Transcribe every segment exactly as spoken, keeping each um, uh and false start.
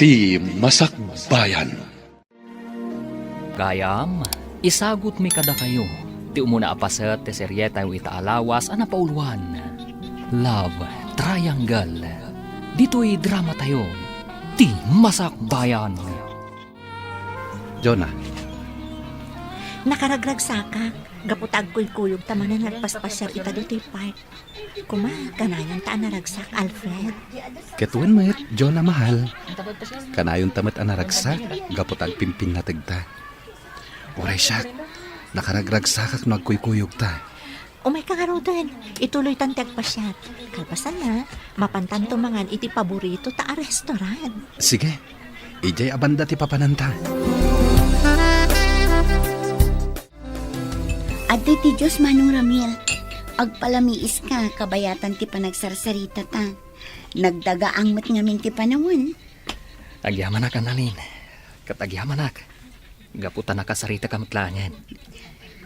Ti Masakbayan. Gayam, isagutmi kadakayo ti umuna a paset ti serietayo ita a lawas a napauluan, Love Triangle. Ditoy dramatayo, Ti Masakbayan. Jonah. Nakaragragsakak, gapu ta agkuykuyogta manen nga agpaspasiar ita ditoy park. Kuma, kanayon ta a naragsak, Alfred. Ket wen met, Jonah mahal. Kanayon ta met a naragsak, gapu ta agpimpinnategta. Uray siak, nakaragragsakak no agkuykuyogta. Umayka ngaruden, ituloytan ti agpasiar. Kalpasanna, mapantanto mangan iti paborito ta a restaurant. Sige, idiay a banda ti papananta. Adtoy ti Dios, Manong Ramil. Agpalamiiska, kabayatan ti panagsarsaritata. Nagdagaang met ngamin ti panawen. Agyamanak, Annalyn. Ket agyamanak. Gapu ta nakasaritak met laengen.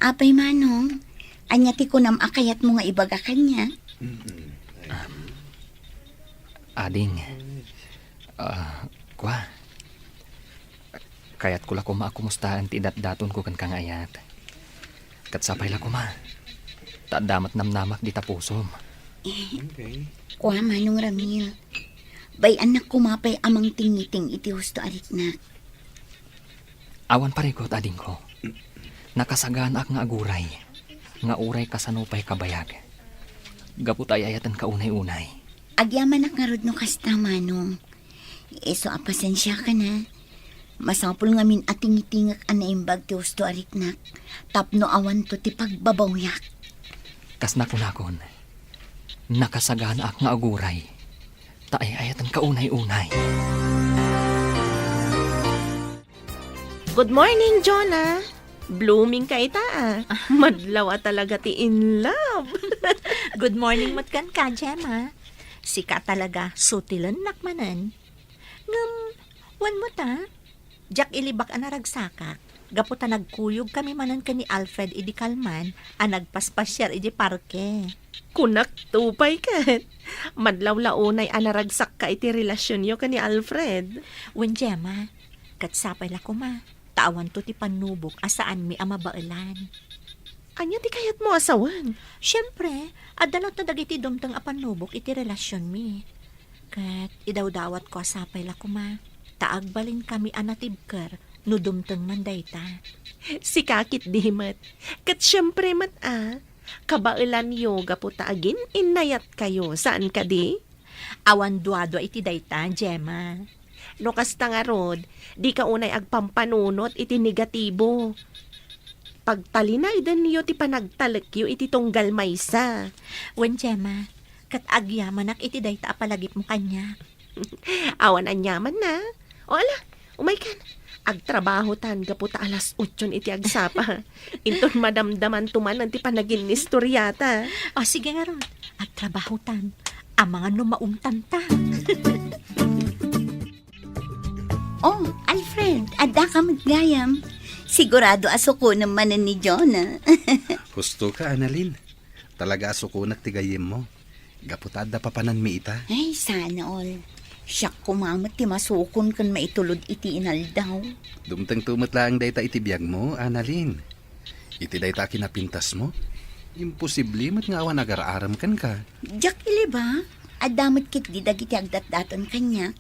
Apay, Manong? Ania ti kunam a kayatmo nga ibaga kaniak? Ading. Ah, kua. Kayatko la koma a kumustaen ti idatdatonko kenka nga ayat. Ket sapay la koma. Ta adda met namnamak dita pusom. Kua, Manong Ramil. Bay-annak koma pay a mangtingiting iti husto a riknak. Awan parikut, adingko. Nakasaganaak nga aguray, nga uray kasano pay kabayag. Gapu ta ay-ayatenka unay-unay. Agyamanak ngarud no kasta, Manong. Isu a pasensiakan a. Masapul ngamin a tingitingek a naimbag ti husto a riknak tapno awanto ti pagbabawyak. Kas nakunakon, nakasaganaak nga aguray, ta ay-ayatenka unay-unay. Good morning, Jonah. Blooming ka ita, ah. Madlaw a talaga ti in love. Good morning met kenka, Gemma. Sika talaga, sutilennak manen. Ngem, wen met a, diak ilibak a naragsakak. Gapu ta nagkuyogkami manen ken ni Alfred idi kalman a nagpaspasiar iti parke. Kunak to pay ket. Madlaw la unay a naragsakka iti relasionyo ken ni Alfred. Wen, Gemma, ket sapay la koma, ta awanto ti pannubok a saanmi a mabaelan. Ania ti kayatmo a sawen? Siempre, adda latta dagiti dumteng a pannubok iti relasionmi. Ket idawdawatko a sapay la koma, ta agbalinkami a natibker no dumteng man dayta. Sika ketdi met. Ket siempre met a, kabaelanyo gapu ta agin-innayatkayo, saan kadi? Awan duadua iti dayta, Gemma. No kasta ngarud, dika unay agpampanunot iti negatibo. Pagtalinaedenyo ti panagtalekyo iti tunggal maysa. Wen, Gemma, ket agyamanak iti dayta a palagipmo kaniak. Awan aniamanna. O ala, umaykan. Agtrabahotan gapu ta alas otson iti agsapa. Inton madamdamanto manen ti panaginnistoriata. O, sige ngarud. Agtrabahotan. Amangan no maumtanta. Oh, Alfred, addaka met gayam. Sigurado a sukonem manen ni Jonah. Husto ka, Annalyn. Talaga a sukonak ti gayyemmo. Gapu ta adda papananmi ita. Ay, sana all. Siak koma met ti masukon ken maitulod iti inaldaw. Dumtengto met laeng dayta iti biagmo, Annalyn. Iti dayta a kinapintasmo, imposible met nga awan agar-arem kenka. Diak iliba, adda met ketdi dagiti agdatdaton kaniak.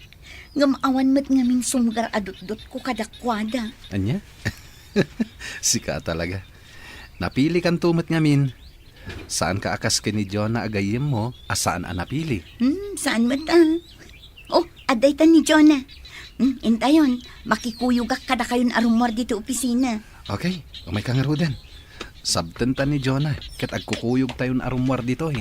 Ngem awan met ngamin sumgar a dutdotko kadakuada. Ania? Sika talaga. Napilikanto met ngamin. Saanka a kas ken ni Jonah a gayyemmo a saan a napili. Hmm, saan met a? Oh, adda itan ni Jonah. Hmm, intayon, makikuyogak kadakayon a rummuar ditoy opisina. Okay, umayka ngaruden. Sabtenta ni Jonah, ket agkukuyogtayon a rummuar ditoy.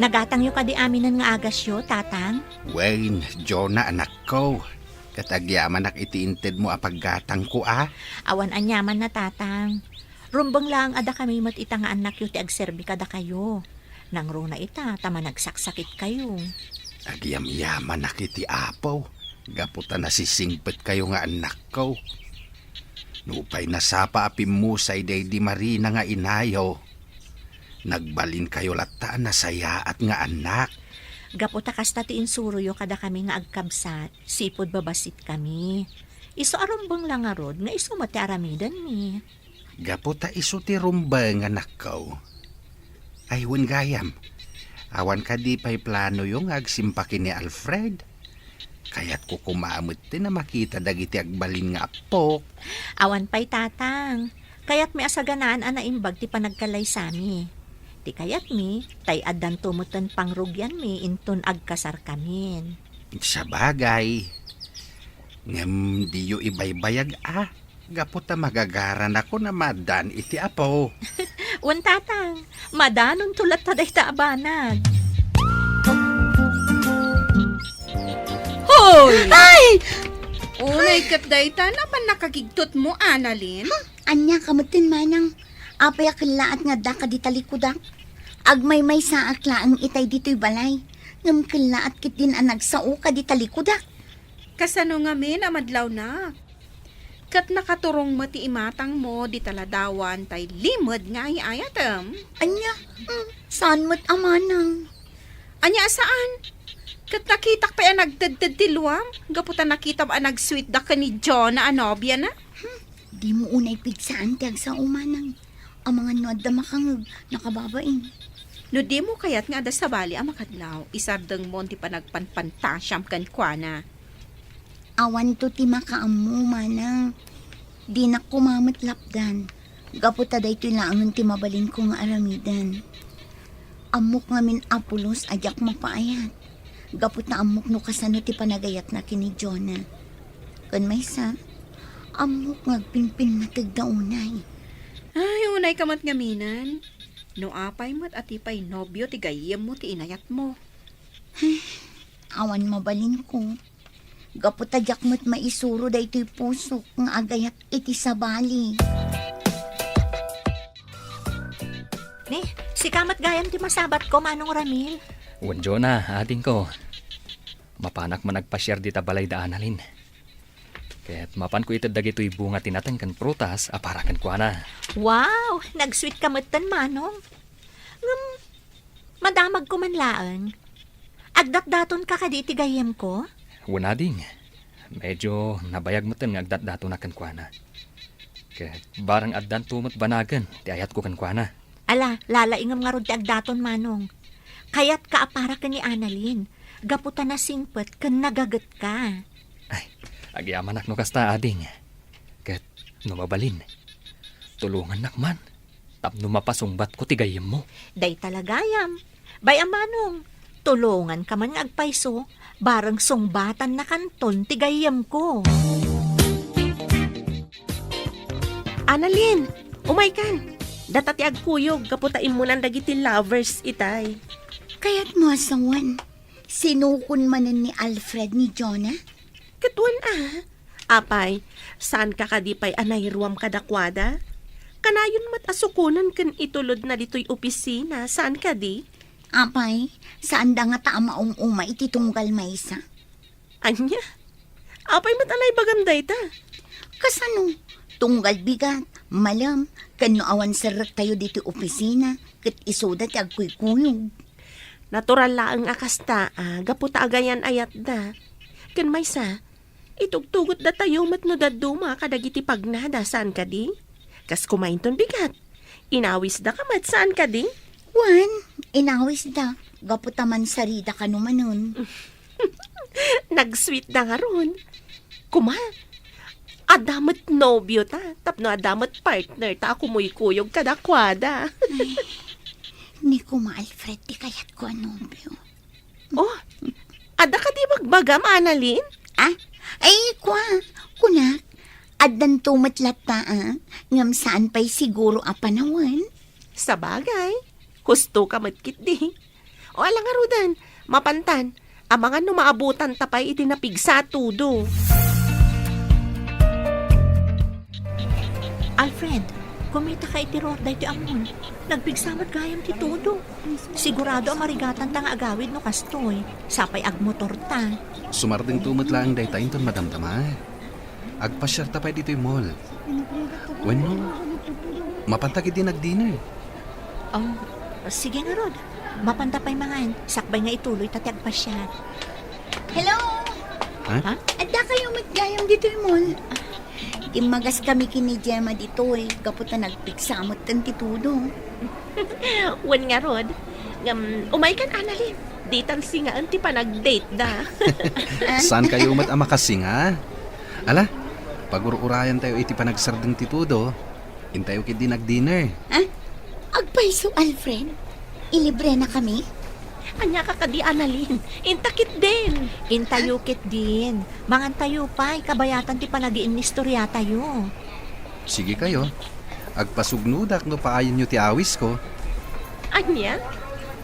Nagatangyo kadi aminen nga agasyo, Tatang? Wen, Jonah, anakko. Ket agyamanak iti intedmo a paggatangko, a? Awan aniamanna, Tatang. Rumbeng laeng a dakami met ita nga annakyo ti agserbi kadakayo. Nangruna ita ta managsaksakitkayo. Agyamyamanak iti Apo, gapu ta nasisingpetkayo nga annakko. Nupay nasapa a pimmusay daydi Marina nga inayo, nagbalinkayo latta a nasayaat nga annak. Gapu ta kasta ti insuroyo kadakami nga agkabsat, sipud babasitkami. Isu a rumbeng la ngarud nga isu met ti aramidenmi. Gapu ta isu ti rumbeng, anakko. Ay, wen gayam. Awan kadi pay planoyo nga agsimpa ken ni Alfred? Kayatko koma metten a makita dagiti agbalin nga appok. Awan pay, Tatang. Kayatmi a saganaan a naimbag ti panagkalaysami. Ti kayatmi, tay addanto metten pangrugianmi inton agkasarkamin. Sabagay. Ngem diyo ibaybayag a, gapu ta magagaranakon a maaddaan iti apo. Wen, Tatang, maadanonto latta dayta a banag. Hoy! Ay! Unay ket dayta, napan nakagigtotmo, Annalyn? Ania ka metten, Manang? Apay a kellaat nga adda ka di talikudak? Agmaymaysaak laeng itay ditoy balay, ngem kellaat ketdin a nagsao ka di talikudak. Kasano ngamin a madlawnak? Ket nakaturong met ti imatangmo dita ladawan tay limed nga ay-ayatem. Ania? Mm, saan met a manang? Ania a saan? Ket nakitak pay a nagtedted ti luam, gapu ta nakitam a nagsuitda ken ni Jonah a nobiana. Hmm, dimo unay pigsaan ti agsao, manang. Amangan no adda makangeg, nakababain. No dimo kayat nga adda sabali a makadlaw, isardengmon ti panagpanpantasiam kenkuana. Awanto ti makaammo, manang. Dinak koma met lapdan, gapu ta daytoy laengen ti mabalinko nga aramiden. Ammok ngamin a pulos a diak mapaayat, gapu ta ammok no kasano ti panagayatna ken ni Jonah. Ken maysa, ammok nga agpinpinnategda unay. Ay, unay ka met ngaminen. No apay met a ti pay nobio ti gayyemmo ti inayatmo. Awan mabalinko. Gapu ta diak met maisuro daytoy pusok nga agayat iti sabali. Ni, sika met gayam ti masabatko, Manong Ramil. Wen, Jonah, adingko. Mapanak man agpasiar dita balay da Annalyn. Ket mapanko ited dagitoy bunga ti nateng ken prutas a para kenkuana. Wow! Nagsweet ka metten, Manong. Ngem, madamagko man laeng. Agdatdaton ka kadi iti gayyemko? Wen, ading. Medyo nabayag metten nga agdatdatonak kenkuana. Ket barang addanto met banagen ti ayatko kenkuana. Ala, lalaingem ngarud ti agdaton, Manong. Kayatka a para ken ni Annalyn, gapu ta nasingpet ken nagagetka. Ay, agyamanak no kasta, ading. Ket no mabalin, tulongannak man tapno mapasungbatko ti gayyemmo. Dayta la gayam. Bay-am, Manong, tulonganka man nga agpayso, bareng sungbatannakanton ti gayyemko. Annalyn, umaykan. Data ti agkuyog gapu ta immunan dagiti lovers itay. Kayatmo a sawen, sinukon manen ni Alfred ni Jonah? Ket wen a. Apay, saanka kadi pay a nairuam kadakuada? Kanayon met a sukonen ken itulodna ditoy opisina, saan kadi? Apay, saanda ngata a maum-uma iti tunggal maysa? Ania? Apay met a naibagam dayta? Kasano? Tunggal bigat, malem, ken no awan serrektayo ditoy opisina, ket isuda ti agkuykuyog. Natural laeng a kasta, a, gapu ta agayan-ayatda. Ken maysa, itugtugotdatayo met no dadduma kadagiti pagnada, saan kadi? Kas kumainton bigat. Inawisda ka met, saan kadi? Wen, inawisda. Gapu ta mansarida kano manen. Nagsweetda ngarud. Kuma, adda met nobio ta, tapno adda met partner ta a kumuykuyog kadakuada. Ay, ni Kuma Alfred ti kayatko a nobio. Oh, adda kadi bagbagam, Annalyn? Ah? Ay, kua, kunak, addanto met latta, a, ngem saan pay siguro a panawen. Sabagay, husto ka met ketdi. O, ala ngaruden, mapantan, amangan no maabutanta pay iti napigsa a tudo. Alfred, kumita ka iti ruar daytoy a mall. Nagpigsa met gayam ti tudo. Sigurado a marigatanta nga agawid no kastoy. Sapay agmotorta. Sumardengto met laeng dayta inton madamdama. Agpasiarta pay ditoy mall. Wenno, mapanta ketdi nag-dinner. Oh, sige ngarud. Mapanta pay mangan, sakbay nga ituloyta ti agpasiar. Hello! Ha? Ha? Adda kayo met gayam ditoy mall? Timmagas kami ken ni Gemma ditoy, gapu ta nagpigsa metten ti Todo. Wen ngarud, ngem umaykan, Annalyn. Ditan singaen ti panagdate da. Saan kayo met a makasinga? Ala, pagur-urayantayo iti panagsardeng ti Todo. Intayo ketdi nag-dinner. Ha? Agpayso, Alfred? Ilibrena kami? Ania ka kadi, Annalyn? Inta ketdin. Intayo ketdin. Mangantayo pay, kabayatan ti panagiinnistoriatayo. Sige kayo. Agpasugnodak no paayenyo ti awisko. Ania?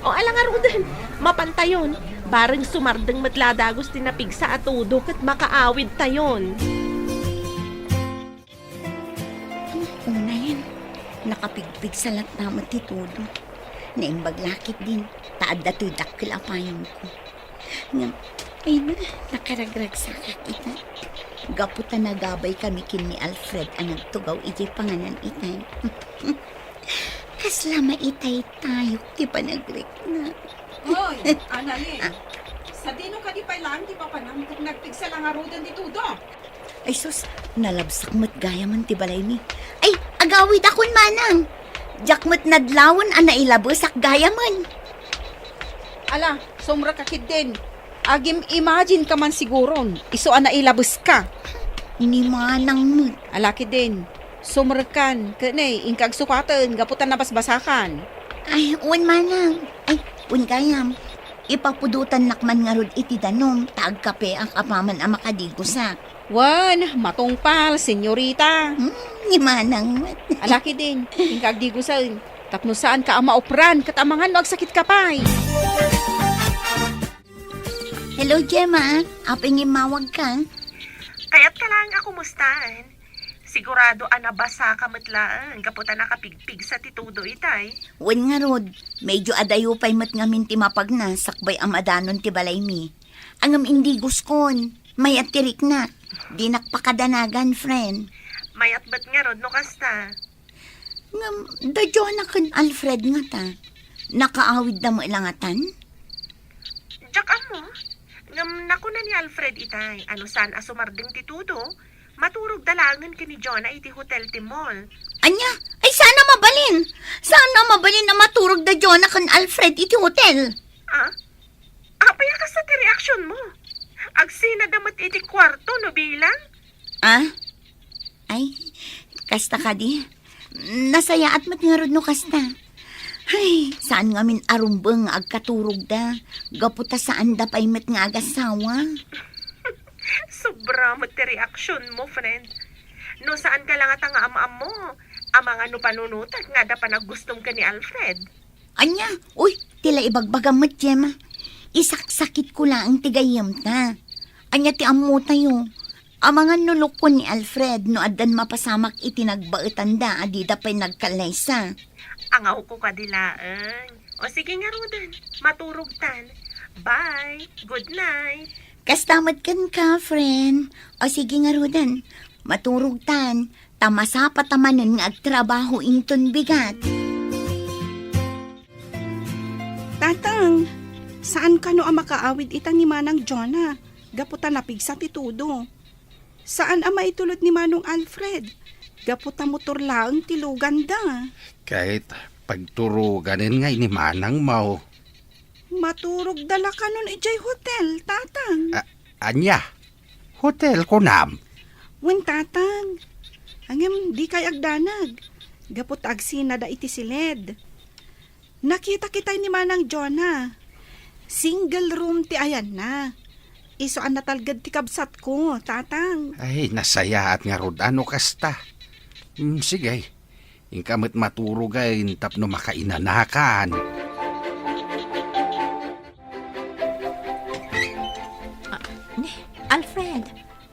O, ala ngaruden, mapantayon. Bareng sumardeng met la dagus ti napigsa a Todo ket makaawidtayon. Unayen, nakapigpigsa latta met ti Todo. Naimbag la ketdin, ta adda toy dakkel a payongko. Ngem, ay na, nakaragragsakak ita. Gapu ta nagabay kami ken ni Alfred a nagtugaw idiay panganan itay. Kasla maitaytayok ti panagrikna. Hoy, Annalyn, sadino kadi pay laeng ti papanam ket nagpigsa la ngaruden ti Todo? Ay sus, nalabsak met gayamen ti balaymi. Ay, agawidakon manang. Diak met nadlawen a nailabesak gayamen. Ala, sumrekka ketdin. Agim-imagine ka man siguron, isu a nailabeska. Ni manang met. Ala ketdin, sumrekkan, ket ne, inka agsukaten gapu ta nabasbasakan. Ay, wen manang. Ay, wen gayam. Ipapudotannak man ngarud iti danum, ta agkapeak apaman a makadigusak. Wen, matungpal, senyorita. Hmm, ni manang met. Ala ketdin, inka agdigusen. Tapno saanka a maupran, ket amangan no agsakitka pay. Hello, Gemma. Apay nga immawagka? Kayatka laeng a kumustaen. Sigurado a nabasaka met laeng gapu ta nakapigpigsa ti Todo itay. Wen ngarud, medyo adayo pay met ngamin ti mapagna sakbay a madanon ti balaymi. Ngem indiguskon, mayat ti riknak. Dinak pakadanagan, friend. Mayat met ngarud no kasta. Ngem, da Jonah ken Alfred ngata, nakaawidda met la ngatan? Diak ammo. Ngem nakuna ni Alfred itay a no saan a sumardeng ti Todo, maturogda laengen ken ni Jonah iti hotel ti mall. Ania? Ay, saan a mabalin! Saan a mabalin a maturogda Jonah ken Alfred iti hotel? Ah? Apay a kasta ti reaksionmo? Agsinada met iti kuarto no bilang? Ah? Ay, kasta kadi. Nasayaat met ngarud no kasta. Ay, saan ngamin a rumbeng nga agkaturogda. Gapu ta saanda pay met nga agasawa. Sobra met ti reaksionmo, friend. No saanka la ngata nga am-ammo, amangan no panunotek nga adda panaggustom ken ni Alfred. Ania? Uy, ti la ibagbagam met, Gemma. Isaksakitko laeng ti gayyemta. Ania ti ammotayo? Amangan no lukon ni Alfred no addan mapasamak iti nagbaetanda a dida pay nagkallaysa. Angawko kadi laeng. O sige ngaruden, maturogtan. Bye. Good night. Kasta met kenka, friend. O sige ngaruden, maturogtan. Ta masapata manen nga agtrabaho inton bigat. Tatang, saan kano a makaawid ita ni Manang Jonah gapu ta napigsa ti Todo? Saan a maitulod ni Manong Alfred gapu ta motor laeng ti luganda? Ket pagturoganen ngay ni Manangmo. Maturogda la kanon idiay hotel, Tatang. A-, ania? Hotel, kunam? Wen, Tatang. Ngem dikay agdanag. Gapu ta agsinada iti siled. Nakita kitay ni Manang Jonah. Single room ti ayanna. Isu a natalged ti kabsatko, Tatang. Ay, nasayaat ngarud no kasta. Mm, sige. Inka met maturogen tapno makainanakan. Ah, ni, Alfred,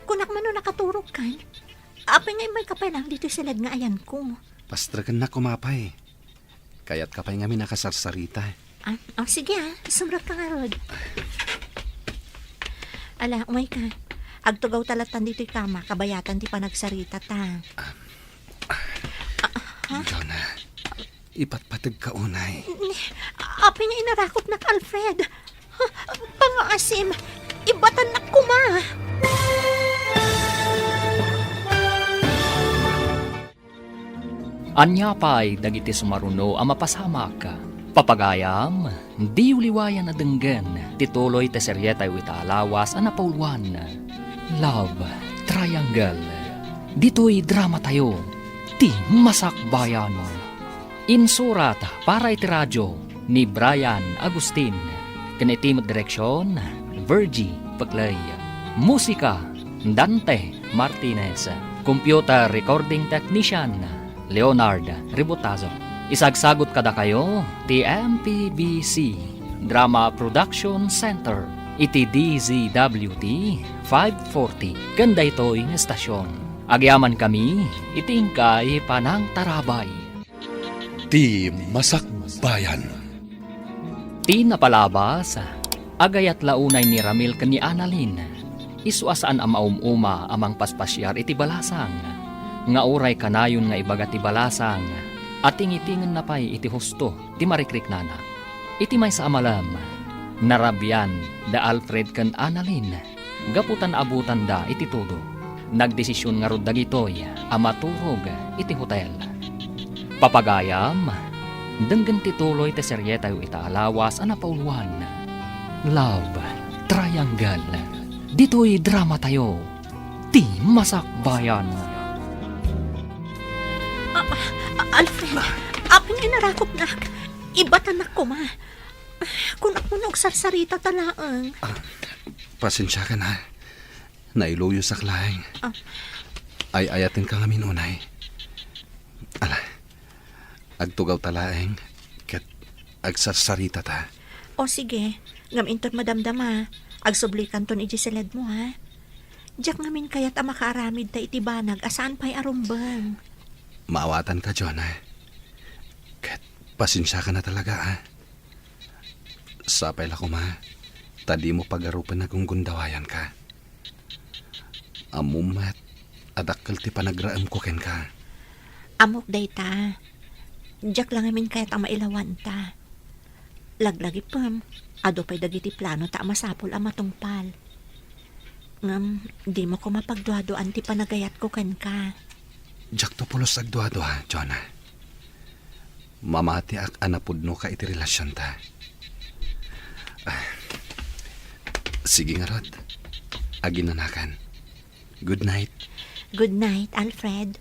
kunak man no nakaturogkan? Apay nga immayka pay laeng ditoy siled nga ayanko? Pastrekennak koma pay. Kayatka pay ngamin a kasarsarita. Ah, oh, sige ah, sumrekka ngarud. Ala, umayka. Agtugawta lattan ditoy kama, kabayatan ti panagsaritata. Ah, Ha? Jonah, ipatpategka unay. Ni, Apay nga inarakopnak, Alfred? Pangaasim, ibatannak koma. Ania pay dagiti sumaruno a mapasamak? Papagayam, diyo liwayan a denggen ti tuloy ti serietayo ita a lawas a napauluan, Love Triangle. Ditoy dramatayo, ti Masakbayan. Insurat para iti radio ni Brian Agustin, ken iti met direksion, Virgie Peclay. Musika, Dante Martinez. Computer recording technician, Leonard Ributazo. Isagsagut kadakayo ti M P B C Drama Production Center iti D Z W T five forty ken daytoy nga estasion. Agyamankami iti inkay panangtarabay. Ti Masakbayan. Ti napalabas, agayat la unay ni Ramil ken ni Annalyn. Isu a saan a maum-uma a mangpaspasiar iti balasang, nga uray kanayon nga ibaga ti balasang, a tingitingenna pay iti husto ti marikriknana. Iti maysa a malem, narabian da Alfred ken Annalyn gapu ta naabutanda iti tudo. Nagdesision ngarud dagitoy a maturog iti hotel. Papagayam, denggen ti tuloy ti serietayo ita a lawas a napauluan, Love Triangle. Ditoy dramatayo, ti Masakbayan. Ah, ah, Alfred, apay nga inarakopnak? Ibatannak koma. Kunak mo no agsarsarita ta laeng. Ah, pasensiakan, ha. Nailuyosak laeng. Ah. Ay-ayatenka ngamin unay. Ala, agtugawta laeng ket agsarsaritata. O sige, ngem inton madamdama, agsublikanton idiay siledmo, ha? Diak ngamin kayat a makaaramidta iti banag a saan pay a rumbeng. Maawatanka, Jonah. Ket pasensiakan a talaga, a. Sapay la koma ta dimo pagarupen a gunggundawayanka. Ammom met a dakkel ti panagraemko kenka. Ammok dayta. Diak la ngamin kayat a mailawanta. Laglagipem, adu pay dagiti planota a masapul a matungpal. Ngem dimo koma pagduaduaan ti panagayatko kenka. Diakto pulos agduadua, Jonah. Mamatiak a napudnoka iti relasionta. Ah, sige ngarud, aginanakan. Good night. Good night, Alfred.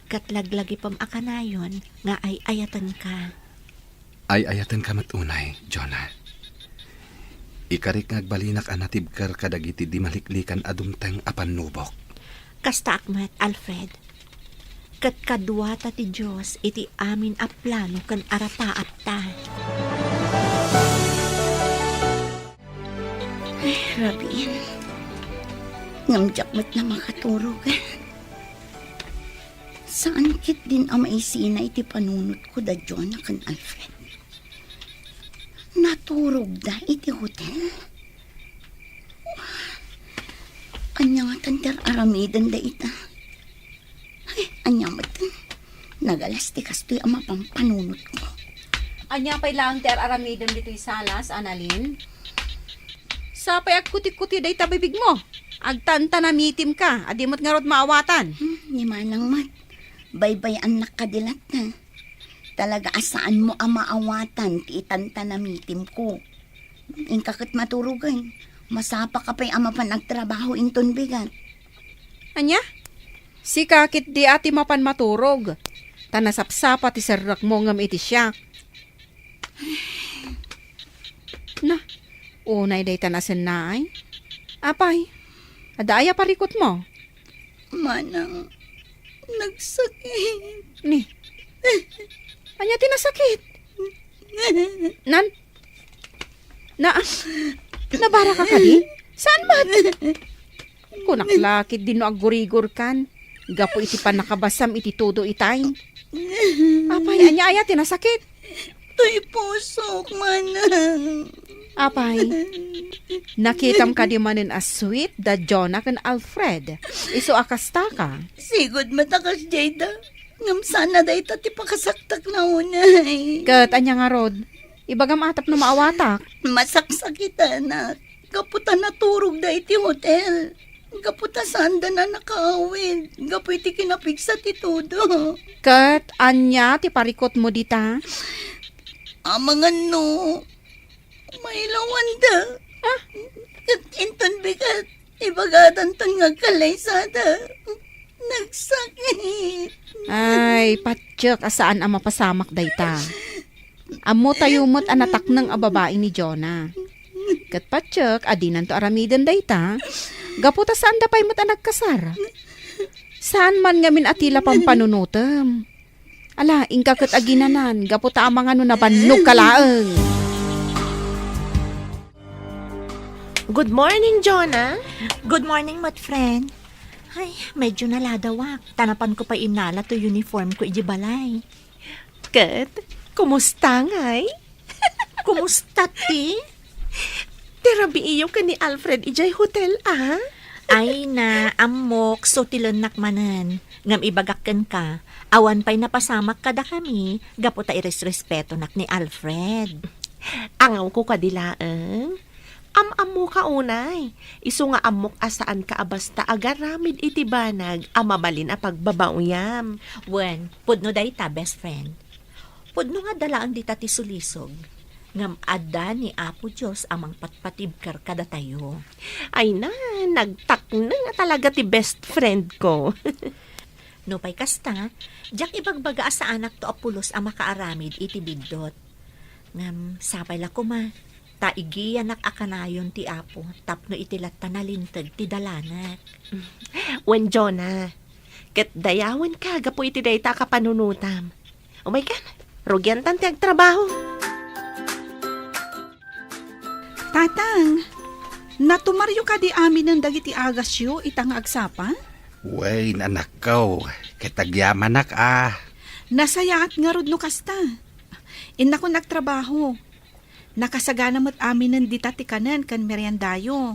Ket laglagipem a kanayon nga ay-ayatenka. Ay-ayatenka met unay, Jonah. Ikarik nga agbalinak a natibker kadagiti di maliklikan a dumteng a pannubok. Kastaak met, Alfred. Ket kaduata ti Dios iti amin a plano ken arapaatta. Ay, rabiin. Ngem diak met la makaturog. Saan ketdin a maisina iti panunotko da Jonah ken Alfred. Naturogda iti hotel? Ania ngatan ti ar-aramidenda ita? Ay, ania met? Nagalas ti kastoy a mapan panunotko. Ania pay laeng ti ar-aramidem ditoy salas, Annalyn? Sapay agkutikuti dayta bibigmo. Agtantanamitimka, a di met ngarud maawatan. Hmm, ni manang met. Baybay-annak kadi latta. Talaga a saanmo a maawatan ti itantanamitimko. Inka ket maturogen. Masapaka pay a mapan agtrabaho inton bigat. Ania? Sika ketdi a ti mapan maturog. Ta nasapsapa ti serrekmo ngem iti siak. Na, unay dayta nasennaay. Apay, adda aya parikutmo? Manang, nagsakit. Ni, ania ti nasakit? Nan, na, nabaraka kadi? Saan met? Kunak la ketdi no aggurigorkan gapu iti pannakabasam iti tudo itay. Apay, ania aya ti nasakit? Toy pusok, manang. Apay, nakitam kadi manen a sweet da Jonah ken Alfred? Isu a kastaka. Sigud met a kasdiayda. Ngem saan a dayta ti pakasaktakna unay. Ket ania ngarud? Ibagam a tapno maawatak. Masaksakitanak. Gapu ta naturogda iti hotel. Gapu ta saanda a nakaawid. Gapu iti kinapigsa ti tudo. Ket ania ti parikutmo dita? Amangan no mailawanda. Ah? Ket inton bigat, ibagadanton nga agkalaysada. Nagsakit. Ay, patiek a saan a mapasamak dayta. Ammotayo met a natakneng a babai ni Jonah. Ket patiek a dinanto aramiden dayta, gapu ta saanda pay met a nagkasar. Saan man ngamin a tila pampanunotem. Ala, inka ket aginanan, gapu ta amangan no nabannogka laeng. Good morning, Jonah. Good morning, met friend. Ay, medyo naladawak. Ta napanko pay innala toy uniformko iti balay. Ket, kumusta ngay? Kumusta ti? Ti rabiiyo ken ni Alfred idiay hotel, a? Ay na, ammok, sutilennak manen. Ngem ibagak kenka, awan pay napasamak kadakami, gapu ta iresrespetonak ni Alfred. Angawko kadi laeng. Am-ammoka unay, isu nga ammok a saanka a basta agaramid iti banag a mabalin a pagbabaoyam. Wen, pudno dayta, best friend. Pudno nga adda laeng dita ti sulisog. Ngem adda ni Apo Dios a mangpatpatibker kadatayo. Ay na, nagtakneng a talaga ti best friend ko. Nupay kasta, diak ibagbaga a saanakto a pulos a makaaramid iti biddut. Ngem sapay la koma, ta igiyanak a kanayon ti Apo tapno iti latta nalinteg ti dalanak. Wen, Jonah, ket dayawenka gapu iti dayta a kapanunotam. Umaykan, rugiantan ti agtrabaho. Tatang, natumaryo kadi aminen dagiti agasyo ita nga agsapa? Wen, anakko, ket agyamanak a. Nasayaat ngarud no kasta. Innakon agtrabaho. Nakasagana met aminen dita ti kanen ken meriendayo.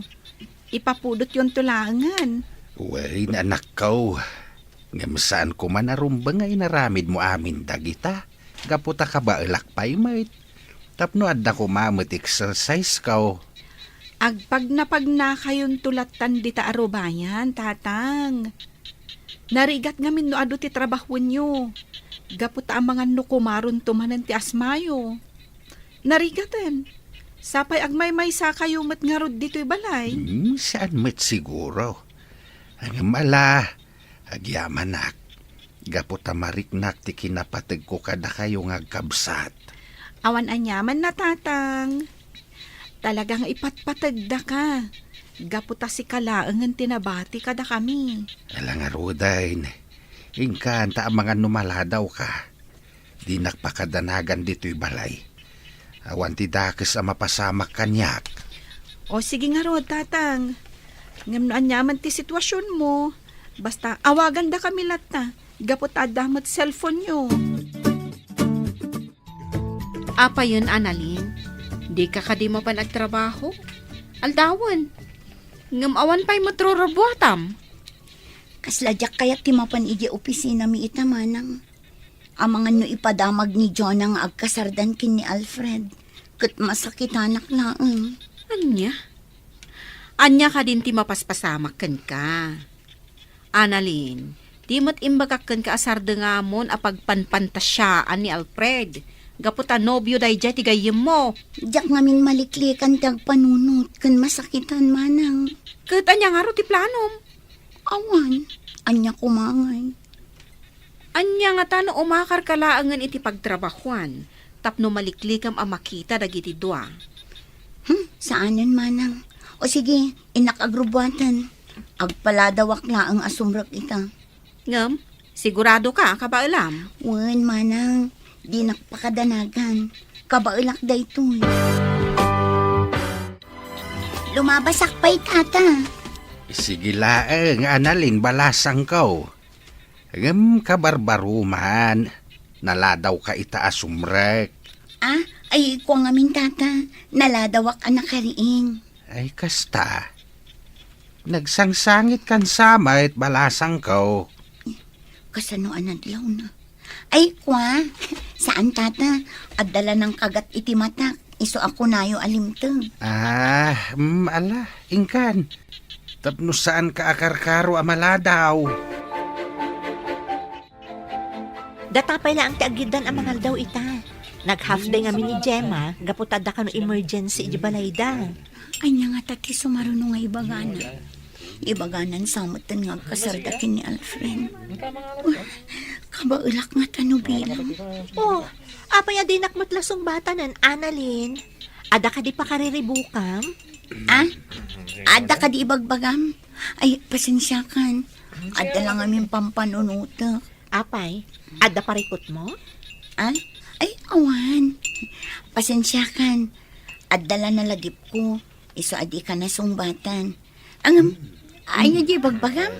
Ipapudotyonto laengen. Wen, anakko. Ngem saan koma a rumbeng nga inaramidmo amin dagita, gapu ta kabaelak pay met. Tapno adda koma met exercise-ko. Agpagnapagnakayonto lattan dita a rubayan, Tatang. Narigat ngamin no adu ti trabahoenyo. Gapu ta amangan no kumaronto manen ti asmayo. Narigaten. Sapay agmaymaysakayo met ngarud ditoy balay. Hmm, saan met siguro. Ngem ala, agyamanak. Gapu ta mariknak ti kinapategko kadakayo nga agkabsat. Awan aniaman na, Tatang. Talaga nga ipatpategdaka. Gapu ta sika laengen ti nabati kadakami. Ala ngaruden. Inkan ta amangan no maladawka. Dinak pakadanagan ditoy balay. Awan ti dakes a mapasamak kaniak. O, sige ngarud, Tatang. Ngem no aniaman ti situasionmo, basta awagandakami latta, gapu ta adda met cellphone-yo. Apayen, Annalyn, dika kadi mapan agtrabaho? Aldawen. Ngem awan pay met rurubbuatam. Kasla diak kayat ti mapan idiay opisinami ita, manang. Amangan no ipadamag ni Jonah nga agkasardan ken ni Alfred, ket masakitanak laeng. Ania? Ania kadin ti mapaspasamak kenka? Annalyn, di met imbagak kenka a sardengamon a pagpanpantasiaan ni Alfred, gapu ta nobio daydiay ti gayyemmo. Diak ngamin maliklikan ti agpanunot ken masakitan, manang. Ket ania ngarud ti planom? Awan, ania koma ngay? Ania ngata no umakarka laengen iti pagtrabahuan tapno maliklikam a makita dagiti dua? Hmm, saanen, manang. O sige, innak agrubuaten. Agpaladawak laeng a sumrek ita. Ngem, siguradoka a kabaelam? Wen, manang. Dinak pakadanagan. Kabaelak daytoy. Lumabasak pay, tata. Sige laeng, Annalyn, balasangko. Ngem kabarbaroman, naladawka ita a sumrek. Ah, ay, kua ngamin, tata. Naladawak a nakariing. Ay, kasta. Nagsangsangitkan sa met, balasangko. Kasano a nadlawna? Ay, kua, saan, tata. Adda la nangkagat iti matak. Isu a kunayo a limteg. Ah, mm, ala, inkan. Tapno saanka a karkaro a maladaw. Data pay laeng ti aggiddan a mangaldaw ita. Nag-half day ngamin ni Gemma, gapu ta adda kano emergency iti balayda. Ania ngata ti sumaruno nga ibagana? Ibaganan sa metten nga agkasarda ken ni Alfred. Uy, kabaelak ngata no bilang. Oh, apay a dinak met la sungbatanen, Annalyn? Adda kadi pakariribukam? Ah? Adda kadi ibagbagam? Ay, pasensiakan. Adda la ngamin pampanunotek. Apay, adda parikutmo? Ah? Ay, awan. Pasensiakan. Adda la nalagipko. Isu a dika nasungbatan. Ngem, ania ti ibagbagam?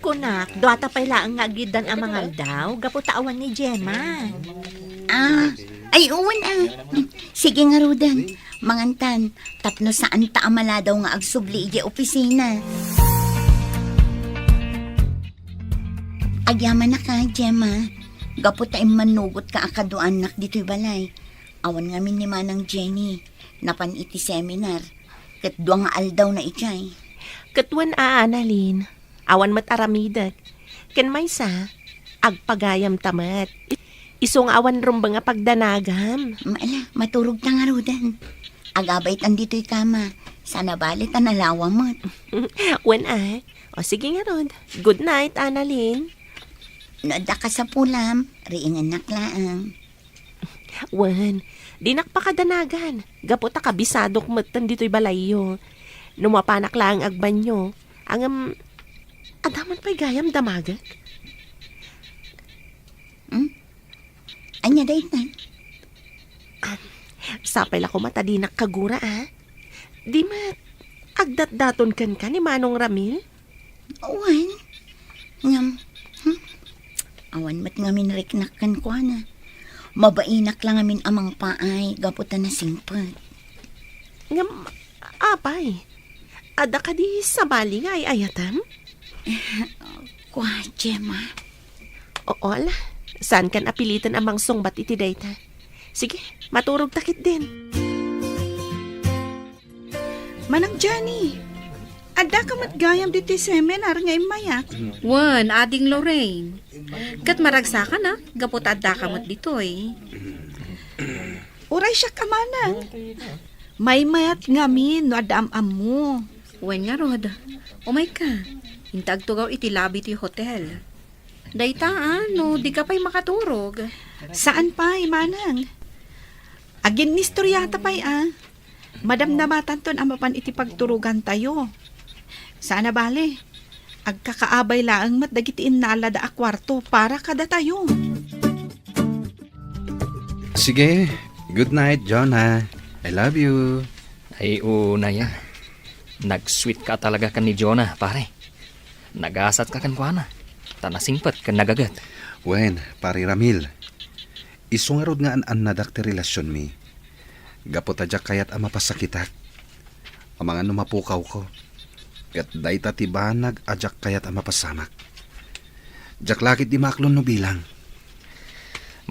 Kunak, duata pay laeng nga aggiddan a mangaldaw, gapu ta awan ni Gemma. Ah, ay, wen, ah. Sige ngaruden, mangantan, tapno saanta a maladaw nga agsubli idiay opisina. Agyamanak, Gemma, gapu ta immannugotka a kaduaannak ditoy balay. Awan ngamin ni Manang Jenny, napan iti seminar, ket dua nga aldawna idiay. Ket wen a, Annalyn, awan met aramidek. Ken maysa, agpagayamta met. Isu nga awan rumbeng a pagdanagam. Ma-, ala, maturogta ngaruden. Agabay tan ditoy kama, saan a bale ta nalawa met. Wen a. O sige ngarud. Good night, Annalyn. No adda kasapulam, riingennak laeng. Wen, dinak pakadanagan, gapu ta kabisadok metten ditoy balayyo. No mapanak laeng agbanyo, ngem, adda man pay gayam damagek? Hmm? Ania dayta? Ah, sapay la koma ta dinak kagura, a. Di met, agdatdaton kenka ni Manong Ramil? Wen. Ngem, hmm? Awan met ngamin riknak kenkuana. Mabainak la ngamin a mangpaay gapu ta nasingpet. Ngem, apay, adda kadi sabali nga ay-ayatem? Kua, Gemma. Oo, ala. Saankan a piliten a mangsungbat iti dayta. Sige, maturogta ketdin. Manang Jenny, addaka met gayam ditoy seminar nga immayak? Wen, Ading Lorraine. Ket maragsakanak, gapu ta addaka met ditoy. Uray siak a manang. Maymayat ngamin no adda am-ammo. Wen ngarud, umayka. Inta agtugaw iti lobby ti hotel. Dayta, a, no dika pay makaturog. Saan pay, manang. Aginnistoriata pay, a. Madamdamatanton a mapan iti pagturogantayo. Saan a bale, agkakaabay laeng met dagiti innalada a kuarto para kadatayo. Sige, good night, Jonah. I love you. Ay, unay a. Nag-sweet ka talaga ken ni Jonah, pare. Nagasatka kenkuana, ta nasingpet ken nagaget. Wen, Pare Ramil, isu ngarud nga an-annadak ti relasionmi. Gapu ta diak kayat a mapasakitak. Amangan no mapukawko. Ket dayta ti banag a diak kayat a mapasamak. Diak la ketdi maaklon no bilang.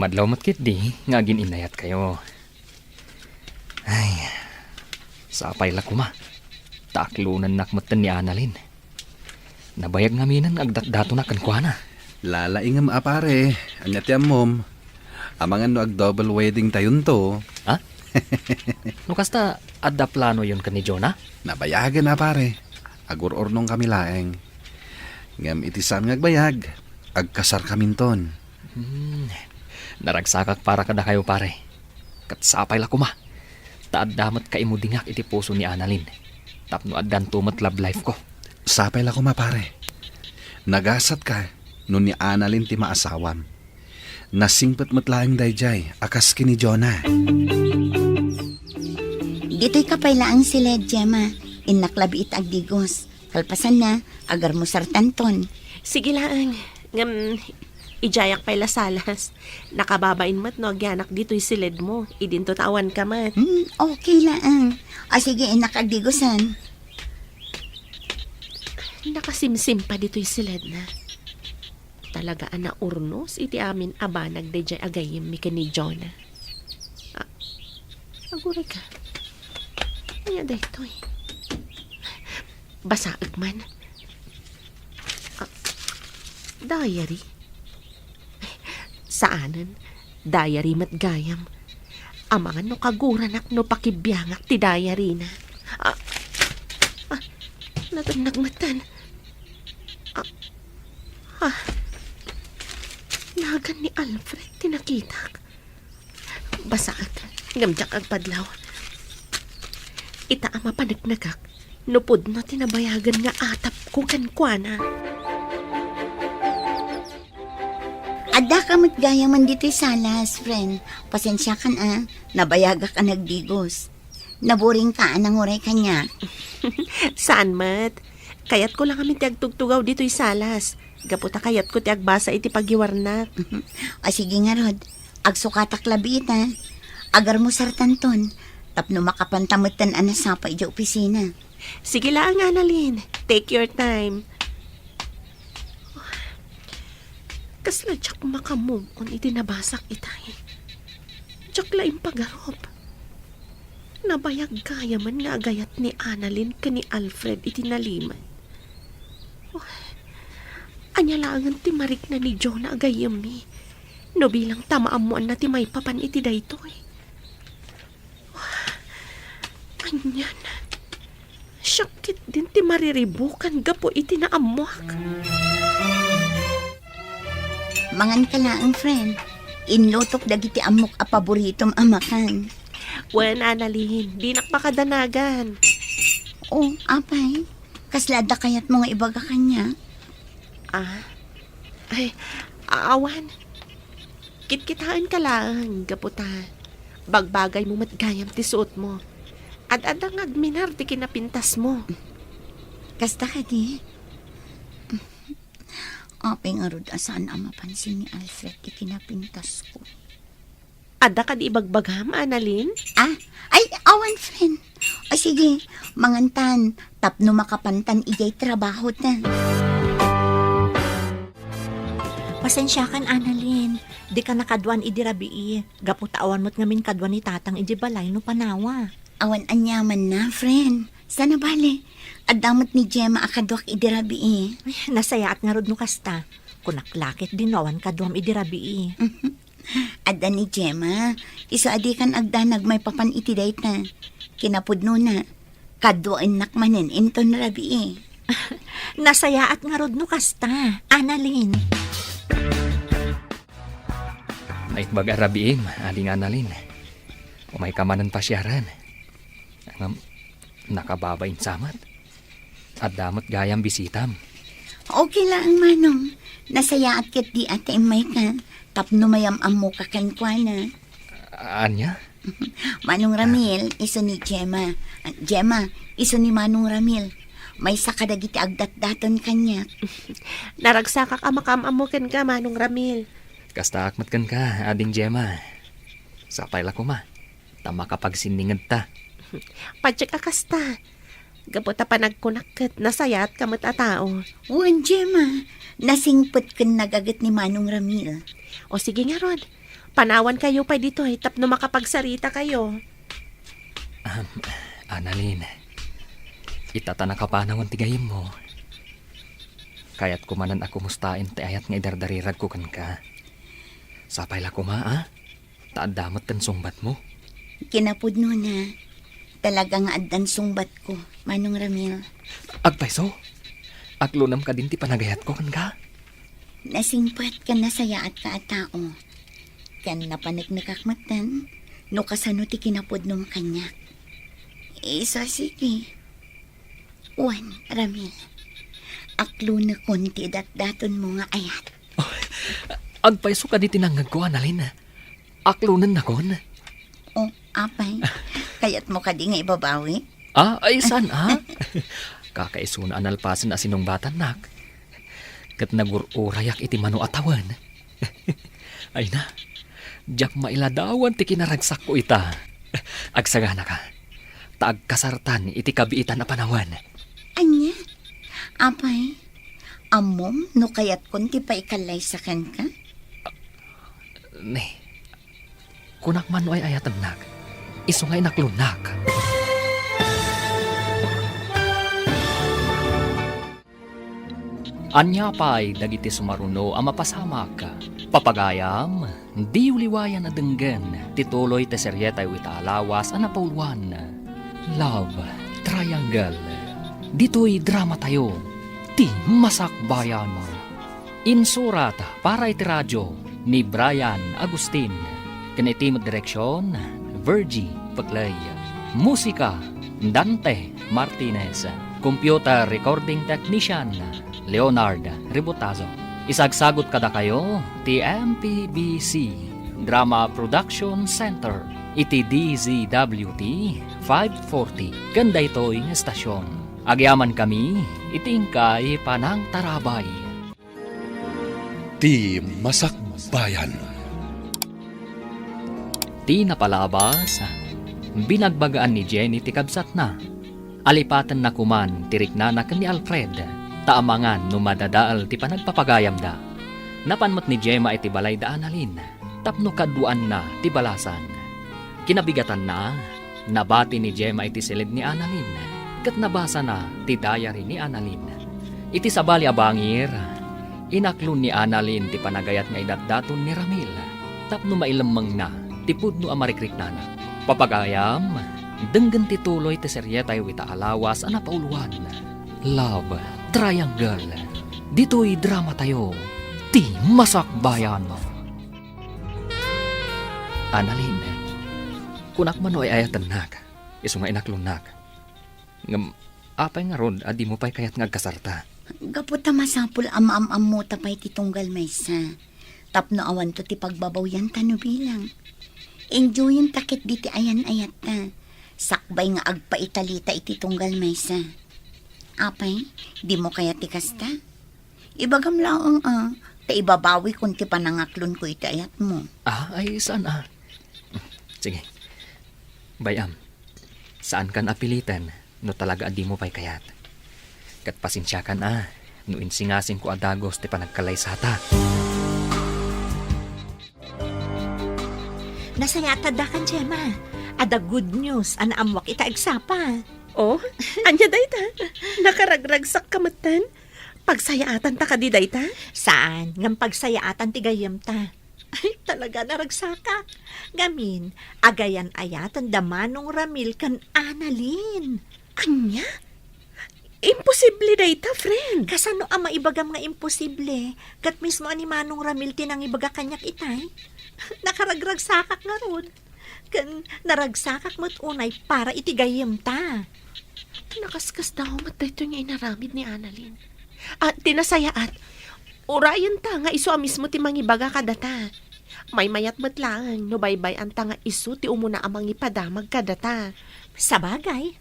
Madlaw met ketdi nga agin-innayatkayo. Ay, sapay la koma. Ta aklonennak metten ni Annalyn. Nabayag ngaminen nga agdatdatonak kenkuana. Lalaingem a pare, ania ti ammom? Amangan no ag-double wedding tayonto. Ha? No kasta, adda planoyon ken ni Jonah? Nabayagen a pare. Agur-urnongkami laeng. Ngem iti saan nga agbayag, agkasarkaminton. Hmm. Naragsakak para kadakayo, pare. Ket sapay la koma. Ta adda met kaimudingak iti puso ni Annalyn. Tapno addanto met love life ko. Sapay la koma, pare. Nagasatka no ni Annalyn ti maasawam. Nasingpet met laeng daydiay a kas ken ni Jonah. Ditoyka pay laeng siled, Gemma. Innak labi iti agdigos. Kalpasanna, agarmusartanton. Sige laeng. Ngem, idiayak pay la salas. Nakababain met no agyanak ditoy siledmo. Idinto ta awanka met. Hmm, okay laeng. O sige, innak agdigosen. Nakasimsim pa ditoy siledna. Talaga a naurnos iti amin a banag daydiay a gayyemmi ken ni Jonah. Ah, aguray ka. Ania daytoy? Basaek man. Ah, diary? Saanen. Diary met gayam. Amangan no kaguranak no pakibiangak ti diary na. Ah, ah, natennag metten. Ah, ah, nagan ni Alfred ti nakitak. Basaek, ngem diak agpadlaw. Ita a mapaneknekak, no pudno ti nabayagen nga atapko kenkuana. Addaka met gayamen ditoy salas, friend. Pasensiakan a, nabayagak a nagdigos. Naburingka a nanguray kaniak. Saan met. Kayatko la ngamin ti agtugtugaw ditoy salas. Gapu ta kayatko ti agbasa iti pagiwarnak. O sige ngarud, agsukatak labi ita. Agarmusartanton, tapno makapanta metten a nasapa idiay opisina. Sige laeng, Annalyn. Take your time. Kasla diak maka-move on iti nabasak itay. Diak la impagarup. Nabayag gayamen nga agayat ni Annalyn ken ni Alfred iti nalimed. Oh, ania laengen ti marikna ni Jonah a gayyemmi no bilang ta maammoanna ti maipapan iti daytoy? Anian? Siak ketdin ti mariribukan gapu iti naammoak. Manganka laeng, friend. Inlutok dagiti ammok a paboritom a makan. Wen, Annalyn, dinak makadanagan. Oh, apay? Kasla adda kayatmo nga ibaga kaniak? Ah? Ay, awan. Kitkitaenka laeng, gapu ta bagbagaymo met gayam ti suotmo. Ad-adda nga agminar ti kinapintasmo. Kasta kadi? Apay ngarud a saan a mapansin ni Alfred ti kinapintasko? Adda kadi ibagbagam, Annalyn? Ah? Ay, awan, friend. O sige, mangantan, tapno makapantan idiay trabahota. Pasensiakan, Annalyn. Dika nakaduan idi rabii. Gapu ta awan met ngamin kaduan ni Tatang idiay balay no panawa. Awan aniamanna, friend. Saan a bale, adda met ni Gemma a kaduak idi rabii. Ay, nasayaat ngarud no kasta. Kunak la ketdin no awan kaduam idi rabii. Adda ni Gemma. Isu a dikan agdanag maipapan iti dayta. Kinapudnona, kaduaennak manen inton rabii. Nasayaat ngarud no kasta, Annalyn. Naimbag a rabiim, Ading Annalyn. Umayka manen pasiaren. Ngem, nakababain sa met. Adda met gayam bisitam. Okay laeng, Manong. Nasayaat ketdi a ta immayka tapno mayam-ammoka kenkuana. Ania? Manong Ramil, isu ni Gemma. Ah, Gemma, isu ni Manong Ramil. Maysa kadagiti agdatdaton kaniak. Naragsakak a makaam-ammo kenka, Manong Ramil. Kastaak met kenka, Ading Gemma. Sapay la koma ta makapagsinningedta. Patiek a kasta. Gapu ta panagkunak ket nasayaatka met a tao. Wen, Gemma, nasingpet ken nagaget ni Manong Ramil. O sige ngarud, panawankayo pay ditoy tapno makapagsarita kayo. Ahem, Annalyn, ita ta nakapanawen ti gayyemmo, kayatko manen a kumustaen ti ayat nga idardariragko kenka. Sapay la koma, a? Ta adda met ti sungbatmo. Kinapudnona, talaga nga addan sungbatko, Manong Ramil. Agpayso, aklonem kadin ti panagayatko kenka? Nasingpet ken nasayaatka a tao. Ken napaneknekak metten no kasano ti kinapudnom kaniak. Isu a sige. Wen, Ramil, aklonekon ti datdatonmo nga ayat. Agpayso kadi ti nangngegko, Annalyn. Aklonennakon. O, apay, kayatmo kadi nga ibabawi? Ah, ay, saan, a? Kakaisuna a nalpasen a sinungbatannak. Ket nagur-urayak iti mano a tawen. Ay na, diak mailadawan ti kinaragsakko ita. Agsaganaka, ta agkasartan iti kabiitan a panawen. Ania? Apay, Ammom no kayatkon ti paikallaysa kenka? Ne, kunak man no ay-ayatennak, isu nga inaklonnak. Ania pay dagiti sumaruno a mapasamak? Papagayam, diyo liwayan a denggen ti tuloy ti serietayo ita a lawas a napauluan, Love Triangle. Ditoy dramatayo, ti Masakbayan. Insurat para iti radio ni Brian Agustin, ken iti met direksion, Virgie Pecley. Musika, Dante Martinez. Computer recording technician, Leonard Ributazo. Isagsagut kadakayo ti M P B C Drama Production Center iti D Z W T five forty ken daytoy nga estasyon. Agyamankami iti inkay panangtarabay. Ti Masakbayan. Ti napalabas, binagbagaan ni Jenny ti kabsatna. Alipatenna koman ti riknana ken ni Alfred, ta amangan no madadael ti panagpapagayamda. Napan met ni Gemma iti balay da Annalyn tapno kaduaanna ti balasan. Kinabigatanna, nabati ni Gemma iti siled ni Annalyn, ket nabasana ti diary ni Annalyn. Iti sabali a bangir, inaklon ni Annalyn ti panagayat nga idatdaton ni Ramil tapno mailemmengna ti pudno a marikriknana. Papagayam, denggen ti tuloy ti serietayo ita a lawas a napauluan, Love Triangle. Ditoy dramatayo, ti Masakbayan. Annalyn, kunak man no ay-ayatennak, isu nga inaklonnak. Ngem apay ngarud a dimo pay kayat nga agkasarta? Gapu ta masapul a maam-ammota pay ti tunggal maysa, tapno awanto ti pagbabawianta no bilang. Enjoyenta ketdi ti ayan-ayatta, sakbay nga agpaitalita iti tunggal maysa. Apay, dimo kayat ti kasta? Ibagam laeng a, ta ibabawikon ti panangaklonko iti ayatmo. Ah, ay, saan a? Sige. Bay-am, saankan a piliten no talaga a dimo pay kayat. Ket pasensiakan a, no insingasingko a dagus ti panagkallaysata. Nasayaat adda kan Gemma. Adda good news a naammuak ita agsapa. Oh, ania dayta? Nakaragragsakka metten? Pagsayaatanta kadi dayta? Saan, ngem pagsayaatan ti gayyemta. Ay, talaga, naragsakak. Ngamin, agayan-ayaten da Manong Ramil ken Annalyn. Ania? Imposible dayta, friend. Kasano a maibagam nga imposible? Ket mismo a ni Manong Ramil ti nangibaga kaniak itay. Nakaragragsakak ngarud. Ken naragsakak met unay para iti gayyemta. Nakaskasdaaw met daytoy nga inaramid ni Annalyn. Ah, ti nasayaat, urayenta nga isu a mismo ti mangibaga kadata. Maymayat met laeng no baybay-anta nga isu ti umuna a mangipadamag kadata. Sabagay,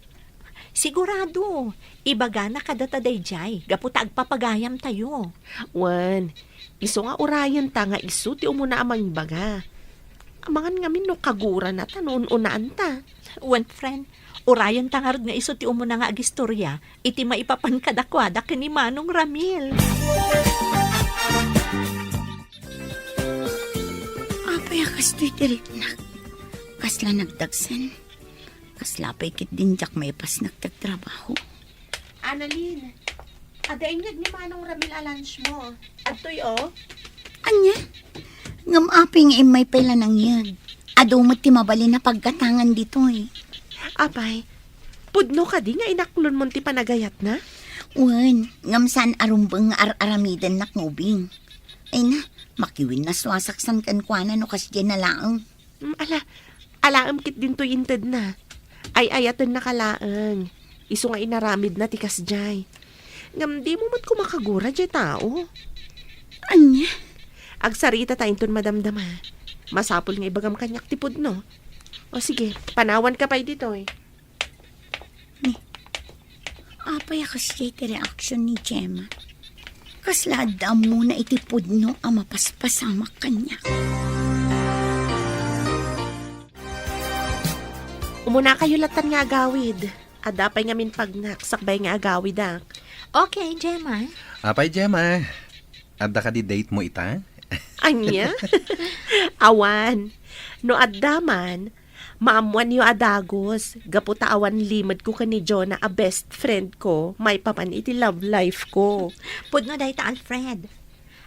sigurado, ibagana kadata daydiay gapu ta agpapagayamtayo. Wen, isu nga urayenta nga isu ti umuna a mangibaga. Amangan ngamin no kagurana ta no un-unaanta. Wen, friend, urayenta ngarud nga isu ti umuna nga agistoria iti maipapan kadakuada ken ni Manong Ramil. Apay a kastoy ti riknak? Kasla nagdagsen? Kasla pay ketdin diak maipasnek ti agtrabaho. Annalyn, adda inyeg ni Manong Ramil a lunch mo. Adtoy, oh. Ania? Ngem apay nga immay pay la nangyeg? Adu met ti mabalin a paggatangan ditoy. Apay, pudno kadi nga inaklonmon ti panagayatna? Wen, ngem saan a rumbeng nga ar-aramidennak nga ubing. Ay na, makiwin nasuasak san kenkuana no kasdiay na laeng. Mm, ala, alaem ketdin toy intedna. Ay-ayatennaka laeng. Isu nga inaramidna ti kasdiay. Ngem dimo met koma kagura diay tao. Ania? Agsarita ta inton madamdama. Masapul nga ibagam kaniak ti pudno. O sige, panawanka pay ditoy. Ni, apay a kasdiay ti reaksion ni Gemma? Kasla adda ammona iti pudno a mapaspasamak kaniak. Umunakayo latan nga agawid. Adda pay ngamin pagnak sakbay nga agawidak. Okay, Gemma. Apay, Gemma? Adda kadi date mo ita? Ania? Awan. No adda man, maammoanyo a dagus, gapu ta awan limedko ken ni Jonah a best friend ko, maipapan iti love life ko. Pudno dayta, Alfred.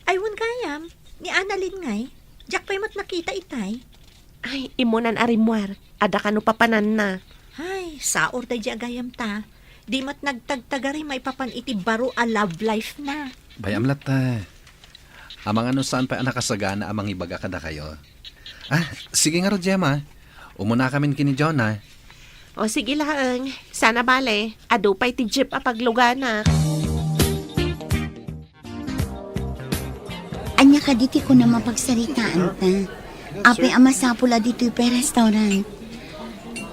Ay, wen gayam, ni Annalyn ngay, diak pay met nakita itay. Ay, immunan a rimmuar, adda kano papananna. Ay, saor daydi a gayam ta. Di met nagtagtagari maipapan iti baro a love life na. Bay-am latta. Amangan no saan pay a nakasagana a mangibaga kadakayo. Ah, sige ngarud, Gemma. Umunakamin ken ni Jonah. O, sige laeng. Saan a bale, adu pay ti jeep a pagluganak. Ania kadi ti kunam a pagsaritaanta? Apay a masapul a ditoy pay restaurant?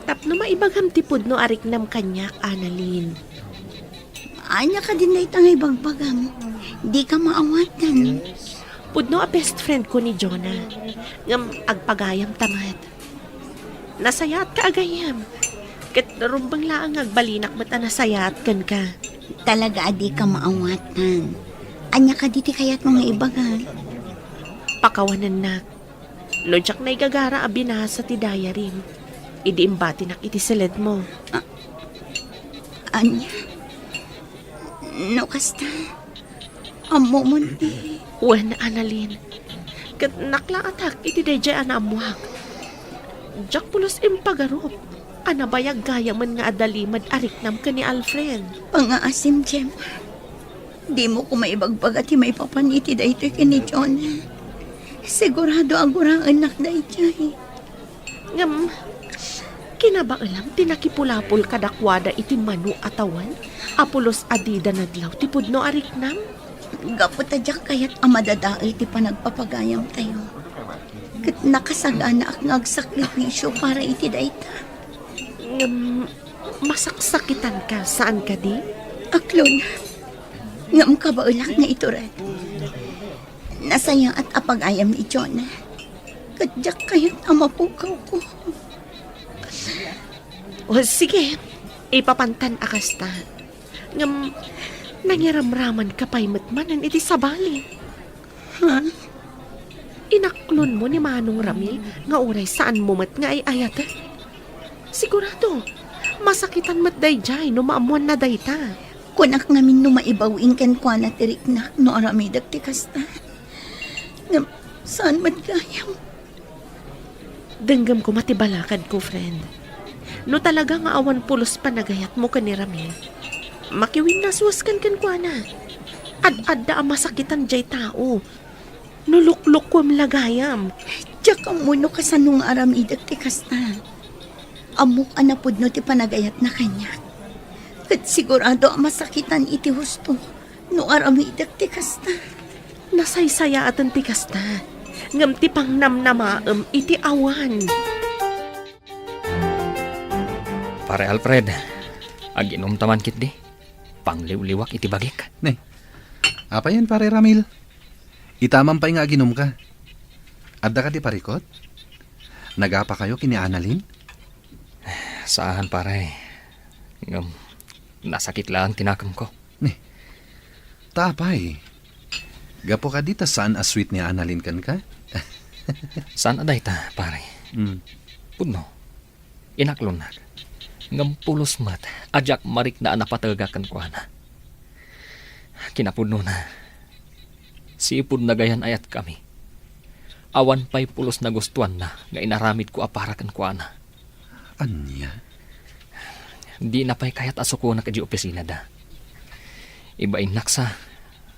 Tapno maibagam ti pudno a riknam kaniak, Annalyn. Ania kadin dayta nga ibagbagam? Dika maawatan. Pudno a best friend ko ni Jonah. Ngem agpagayam ta met. Nasayaat ka a gayam. Ket rumbeng laeng nga agbalinak met a nasayaat kenka. Talaga a dika maawatan. Ania kadi ti kayatmo nga ibaga? Pakawanennak. No diak naigagara a binasa ti diaryem, idi imbatinak iti seledmo. A-, ania? No kasta, ammomon ti... Wen, Annalyn. Ket naklaatak iti daydiay a naammoak. Diak pulos impagarup a nabayag gayamen nga adda limed a riknam ken ni Alfred. Pangngaasim, Gemma. Dimo koma ibagbaga ti maipapan iti daytoy ken ni Jonah. Sigurado a guraennak daydiay. Ngem, kinabaelam ti nakipulapol kadakuada iti mano a tawen a pulos a dida nadlaw ti pudno a riknam? Gapu ta diak kayat a madadael ti panagpapagayamtayo. Ket nakasaganaak nga agsakripisio para iti dayta. Ngem, masaksakitanka, saan kadi? Aklon, ngem kabaelak nga itured. Nasayaat a pagayam ni Jonah. Ket diak kayat a mapukawko. O, sige, ipapantan a kasta. Ngem, nangiramramanka pay met manen iti sabali. Ha? Inaklonmo ni Manong Ramil nga uray saanmo met nga ay-ayaten? Sigurado, masakitan met daydiay no maammoanna dayta. Kunak ngamin no maibawing kenkuana ti riknak no aramidek ti kasta. Ngem, saan met gayam? Denggem koma ti balakadko, friend. No talaga nga awan pulos panagayatmo ken ni Ramil, makiwinnaswaskan kenkuana. Ad-adda a masakitan diay tao. No luklukuem la gayam. Diak ammo no kasano nga aramidek ti kasta. Ammok a napudno ti panagayatna kaniak. Ket sigurado a masakitan iti husto no aramidek ti kasta. Nasaysayaaten ti kasta, ngem ti pangnamnamaem iti awan. Pare Alfred, aginumta man ketdi. Pangliwliwak iti bagik. Ne, apayen, Pare Ramil? Ita man pay nga aginumka. Adda kadi parikut? Nagapakayo ken ni Annalyn? Saan, pare. Ngem, nasakit laeng ti nakemko. Ne. Ta apay? Gapu kadi ta saan a sweet ni Annalyn kenka? Saan a dayta, pare. Hmm. Pudno. Inaklonnak. Ngem pulos met a diak marikna a napatega kenkuana. Kinapudnona, sipud nagayan-ayatkami, awan pay pulos nagustuanna nga inaramidko a para kenkuana. Ania? Dina pay kayat a sukonak idiay opisinada. Ibainnak sa,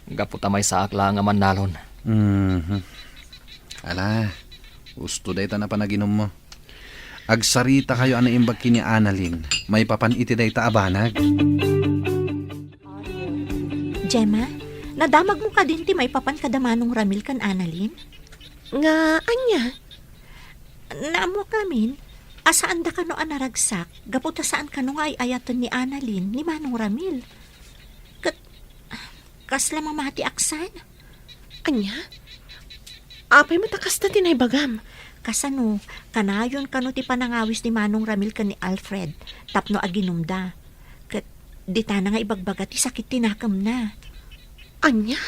gapu ta maysaak la nga mannalon. Mhm. Ala, husto dayta a panaginummo. Agsaritakayo a naimbag ken ni Annalyn maipapan iti dayta a banag. Gemma, nadamagmo kadin ti maipapan kada Manong Ramil ken Annalyn? Nga ania? Naammoak ngamin a saanda kano a naragsak gapu ta saan kano nga ay-ayaten ni Annalyn ni Manong Ramil. Ket kasla mamatiak san? Ania? Apay met a kasta ti naibagam? Kasano, kanayon kano ti panangawis ni Manong Ramil ken ni Alfred tapno aginumda. Ket Ditana nga ibagbaga ti sakit ti nakemna. Ania?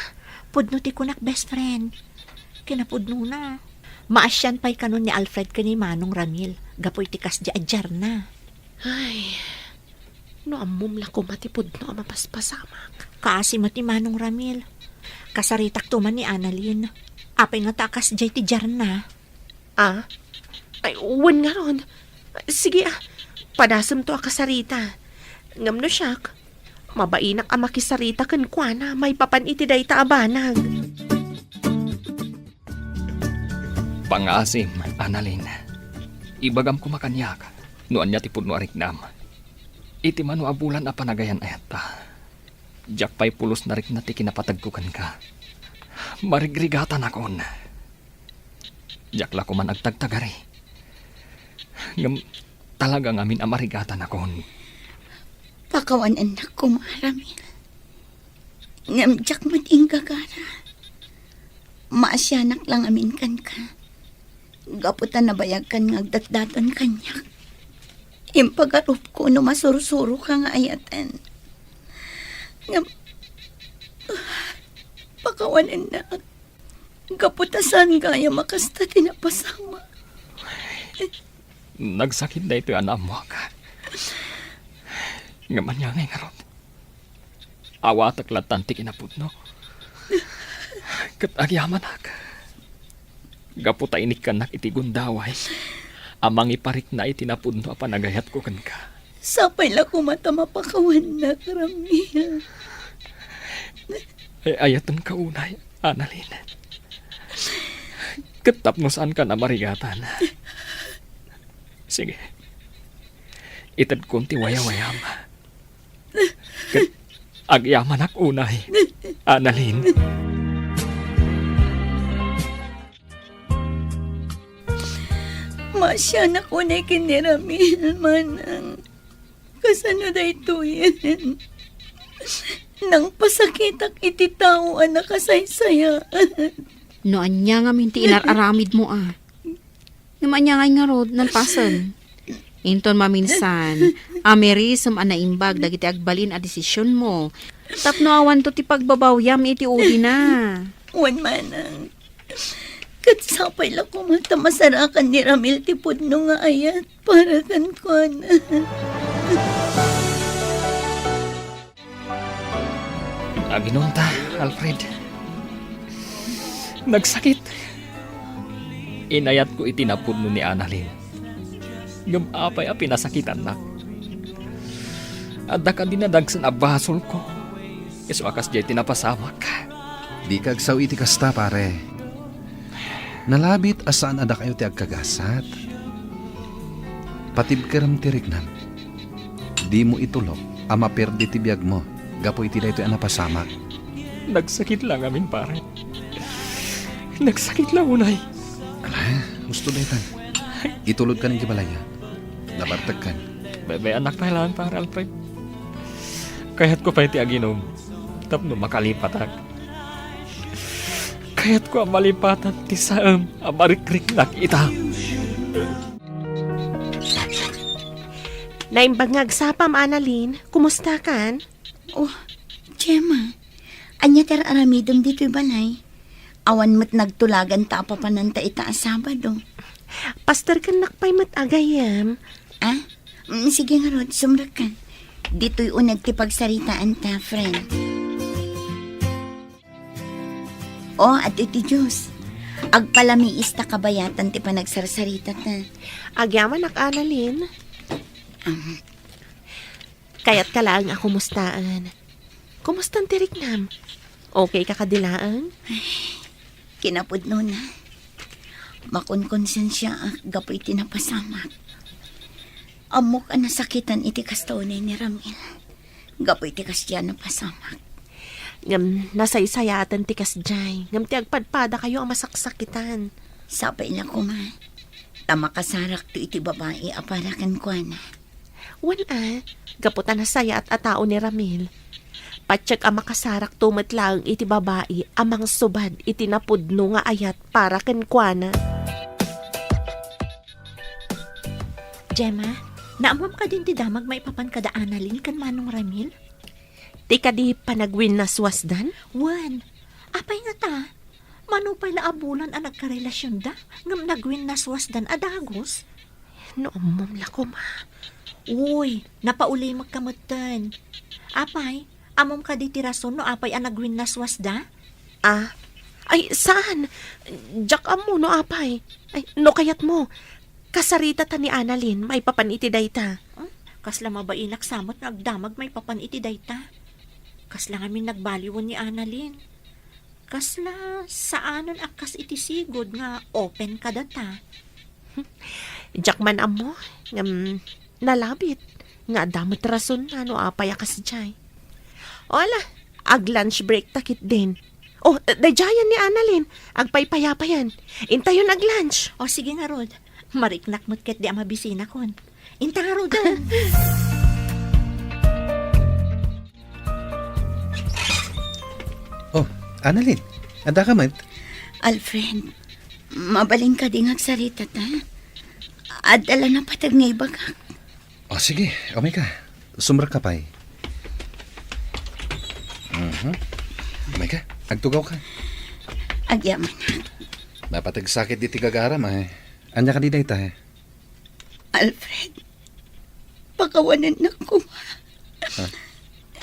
Pudno ti kunak, best friend. Kinapudnona. Maasian pay kanon ni Alfred ken ni Manong Ramil gapu iti kasdi a diarna. Ay, no ammom la koma ti pudno a mapaspasamak. Kaasi met ni Manong Ramil. Kasaritakto man ni Annalyn. Apay ngata a kasdiay ti diarna? Ah? Ay, wen ngarud. Sige, ah. Padasemto a kasarita. Ngem no siak, mabainak a makisarita kenkuana maipapan iti dayta a banag. Pangngaasim, Annalyn. Ibagam koma kaniak no ania ti pudno a riknam. Iti mano a bulan a panagayan-ayatta, diak pay pulos narikna ti kinapatagko kenka. Marigrigatanakon. Diak la koman agtagtagari. Ngem talaga ngamin a marigatanakon. Pakawanennak koma, Ramil. Ngem diak met inggagara. Maasianak la ngamin kenka. Gapu ta nabayagkan nga agdatdaton kaniak. Impagarupko no masursuroka nga ayaten. Ngem, pakawanennak. Gapu ta saan gayam a kasta ti napasamak. Nagsakit daytoy a naammoak. Ngem ania ngay ngarud? Awatek lattan ti kinapudno. Ket agyamanak. Gapu ta inikkannak iti gundaway a mangiparikna iti napudno a panagayatko kenka. Sapay la koma ta mapakawannak, Ramil. Ay-ayatenka unay, Annalyn. Ket tapno saankan a marigatan. Sige. Itedkon ti wayawayam. Ket agyamanak unay, Annalyn. Maasianak unay ken ni Ramil, manang. Kasano daytoyen? Nangpasakitak iti tao a nakasaysayaat. No ania ngamin ti inar-aramidmo a? Ngem ania ngay ngarud, nalpasen? Inton maminsan, amirisem a naimbag dagiti agbalin a desisionmo, tapno awanto ti pagbabawyam iti udina. Wen manang, ket sapay la koma ta masarakan ni Ramil ti pudno nga ayat para kenkuana. Aginunta, Alfred. Nagsakit. Inayatko iti napudno ni Annalyn. Ngem apay a pinasakitannak? Adda kadi nadagsen a basolko? Isu a kasdiay ti napasamak. Dika agsao iti kasta, pare. Nalabit a saan a dakayo ti agkagasat. Patibkerem ti riknam. Dimo itulok a maperdi ti biagmo gapu iti daytoy a napasamak. Nagsakit la ngamin, pare. Nagsakit la unay. Ala, husto daytan. Itulodkan iti balay. Nabartekkan. Bay-ayannak pay laeng, pare Alfred. Kayatko pay ti aginum tapno makalipatak. Kayatko a malipatan ti saem a marikriknak ita. Naimbag nga agsapam, Annalyn. Kumustakan? Oh, Gemma, ania ti ar-aramidem ditoy balay? Awan met nagtulagan ta apapananta ita a Sabado. Pastorkennak pay met a gayyem. Ah? Mm, sige ngarud, sumrekka. Ditoy uneg ti pagsaritaanta, friend. Oh, adtoy ti juice. Agpalamiis ta kabayatan ti panagsarsarita ta. Agyamanak, Annalyn. Um, Kayatka laeng a kumustaen. Kumustan ti riknam? Okay ka kadi laeng? Kinapudnona, makonkonsensiaak gapu iti napasamak. Ammok a nasakitan iti kasta unay ni Ramil gapu iti kasdiay a napasamak. Ngem nasaysayaaten ti kasdiay, ngem ti agpadpadakayo a masaksakitan. Sapay la koma, ta makasarakto iti babai a para kenkuana. Wen a, gapu ta nasayaat a tao ni Ramil. Patiek a makasarakto met laeng iti babai a mangsubad iti napudno nga ayat para kenkuana. Gemma, naammom kadin ti damag maipapan kada Annalyn ken Manong Ramil? Ti kadi panagwinnaswasdan? Wen, apay ngata? Mano pay la a bulan a nagkarelasionda, ngem nagwinnaswasdan a dagus? No ammom la koma. Uy, napaulimekka metten. Apay, ammom kadi ti rason no apay a nagwinnaswasda? Ah, ay, saan. Diak ammo no apay. Ay, no kayatmo, kasaritata ni Annalyn maipapan iti dayta. Hmm? Kasla mabainak sa met nga agdamag maipapan iti dayta. Kasla ngamin nagbaliwen ni Annalyn. Kasla saanen a kas iti sigud nga open kadata. Diak man ammo, ngem nalabit nga adda met rasonna no apay a kasdiay. O ala, ag-lunch break ta ketdin. O, daydiayen ni Annalyn, agpaypayapayan. Intayon ag-lunch. O, sige ngarud. Mariknak met ketdi a mabisinakon. Inta ngaruden. Oh, Annalyn, adda ka met? Alfred, mabalin kadi nga agsaritata? Adda la napateg nga ibagak. Oh, sige, umay ka. Sumrekka pay. Mhm. Umay ka, agtugaw ka. Agyaman. Napateg sakit diti gagaram, ay. Ania kadi dayta, eh? Alfred, pakawanennak koma. Ha?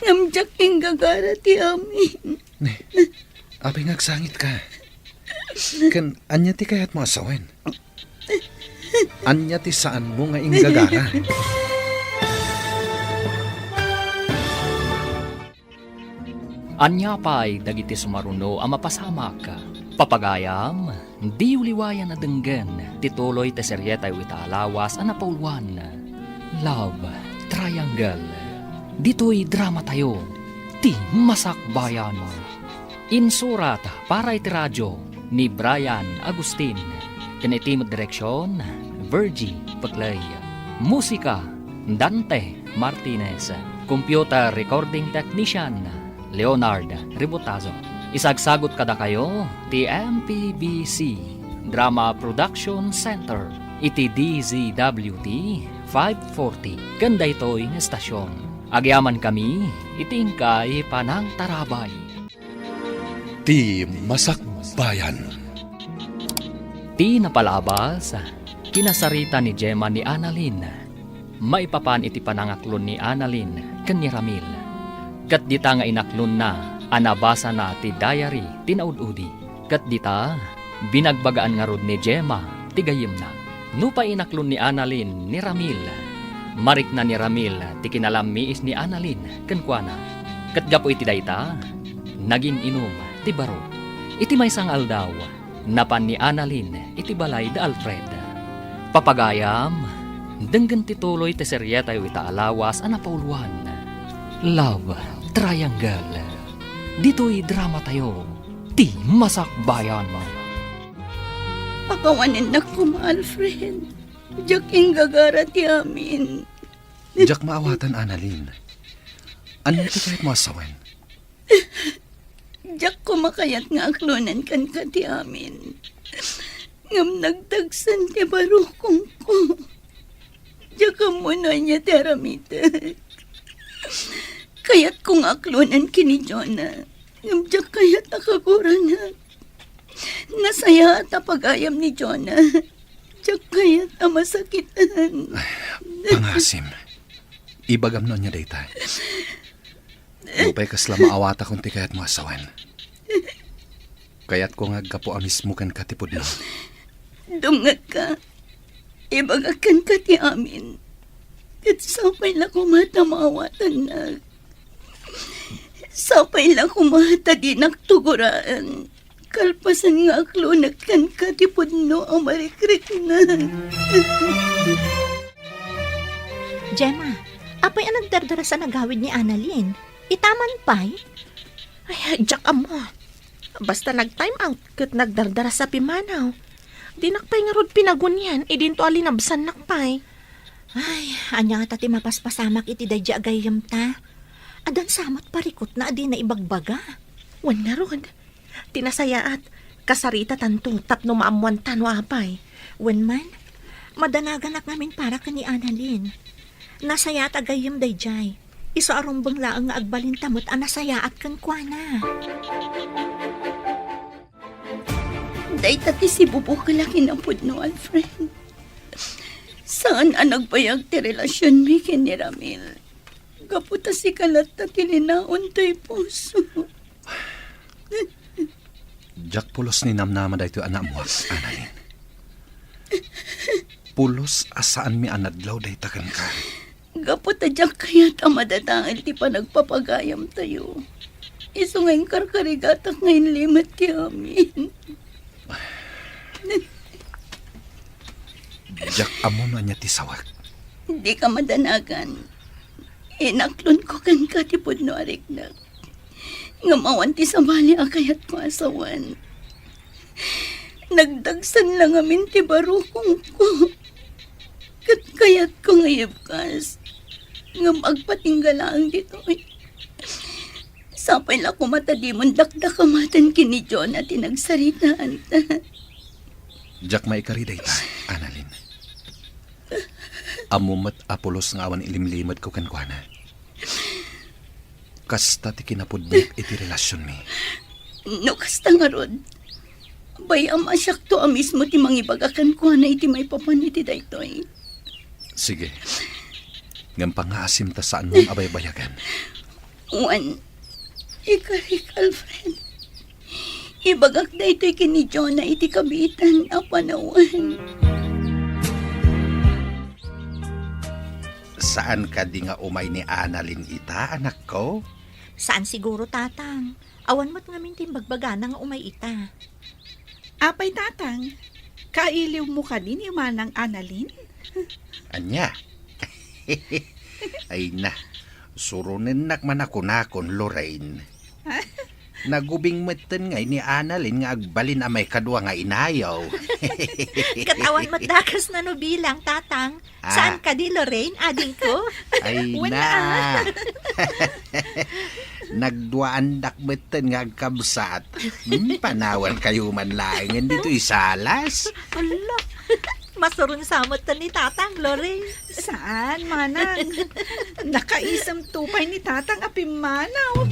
Ngem diak inggagara ti amin. Ne, apay nga agsangitka? Ken ania ti kayatmo a sawen? Ania ti saanmo nga inggagara? Ania pay dagiti sumaruno a mapasamak? Papagayam, diyo liwayan a denggen ti tuloy ti serietayo ita a lawas a napauluan, Love Triangle. Ditoy dramatayo, ti Masakbayan. Insurat para iti radio ni Brian Agustin, ken iti met direksion, Virgie Peclay. Musika, Dante Martinez. Computer recording technician, Leonard Ributazo. Isagsagut kadakayo ti M P B C Drama Production Center iti D Z W T five forty ken daytoy nga estasion. Agyamankami iti inkay panangtarabay. Ti Masakbayan. Ti napalabas, kinasarita ni Gemma ni Annalyn. Maipapan iti panangaklon ni Annalyn ken ni Ramil. Ket dita nga inaklonna a nabasana ti diary ti naud-udi. Ket dita, binagbagaan ngarud ni Gemma ti gayyemna. Nupay inaklon ni Annalyn ni Ramil, marikna ni Ramil ti kinalammiis ni Annalyn kenkuana. Ket gapu iti dayta, nagin-inum ti baro. Iti maysa nga aldaw, napan ni Annalyn iti balay da Alfred. Papagayam, denggen ti tuloy ti serietayo ita a lawas a napauluan, Love Triangle. Ditoy dramatayo, ti Masakbayan. Pakawanennak koma, Alfred. Diak inggagara ti amin. Diak maawatan, Annalyn. Ania ti kayatmo a sawen? Diak koma kayat nga aklonen kenka ti amin. Ngem nagdagsen ti barukongko. Diak ammo no ania ti aramitek. Kayatko nga aklonen ken ni Jonah. Ngem diak kayat a kaguranak. Nasayaat a pagayam ni Jonah. Diak kayat a masakitan. Ay, pangasim. Ibagam no ania dayta. Nupay kasla maawatakon ti kayatmo a sawen. Kayatko nga aggapu a mismo kenka ti pudno. Dumngegka. Ibagak kenka ti amin. Ket sapay la koma ta maawatannak. Sapay la koma ta dinak tuguraan. Kalpasan nga aklonek kenka ti pudno a marikriknak. Gemma, apay a nagdardarasa nagawid ni Annalyn? Itaman pay? Ay, diak ammo. Basta nag-time out ket nagdardarasa pimmanaw. Dinak pay ngarud pinagunian idinto a linabsannak pay. Ay, ania ngata ti mapaspasamak iti daydi a gayyemta? Addan sa met parikutna a dina ibagbaga. Wen ngarud, ti nasayaat, kasaritatanto tapno maammoanta no apay. Wen man, madanaganak ngamin para ken ni Annalyn. Nasayaat a gayyem daydiay. Isu a rumbeng laeng nga agbalinta met a nasayaat kenkuana. Dayta ti sibubukel a kinapudno, Alfred. Saan a nagbayag ti relasionmi ken ni Ramil. Gapu ta sika latta ti linaon toy puso. Diak pulos ninamnama daytoy a naammoak, Annalyn. Pulos a saanmi a nadlaw dayta kenka. Gapu ta diak kayat a madadael ti panagpapagayamtayo. Isu nga inkarkarigatak nga inlimet ti amin. Diak ammo no ania ti sawek. Dika madanagan. Inaklonko kenka ti pudno a riknak. Ngem awan ti sabali a kayatko a sawen. Nagdagsen la ngamin ti barukongko. Ket kayatko nga ibkas. Ngem agpatingga laeng ditoy. Sapay la koma ta dimon dakdakamaten ken ni Jonah ti nagsaritaanta. Diak maikari dayta, Annalyn. Ammom met a pulos nga awan ilimlimetko kenkuana. Kasta ti kinapudno iti relasionmi. No kasta ngarud, bay-am a siakto a mismo ti mangibaga kenkuana iti maipapan iti daytoy. Sige. Ngem pangngaasim ta saanmo a baybayagan. Wen, ikarik, Alfred. Ibagak daytoy ken ni Jonah iti kabiitan a panawen. Saan kadi nga umay ni Annalyn ita, anakko? Saan siguro, Tatang. Awan met ngamin ti imbagbagana nga umay ita. Apay, Tatang, kailiwmo kadi ni Manang Annalyn? Ania? Ay na, suronennak man a kunakon, Lorraine. Nagubing metten ngay ni Annalyn nga agbalin a maikadua nga inayo. Ket awan met dakesna no bilang, Tatang. Ah. Saan kadi, Lorraine, adingko? Ay na. Nagduaandak metten nga agkabsat. Hmm, panawankayo man laengen ditoy salas. Ala, masuron sa metten ni Tatang, Lorraine. Saan, Manang? Nakaisemto pay ni Tatang a pimmanaw.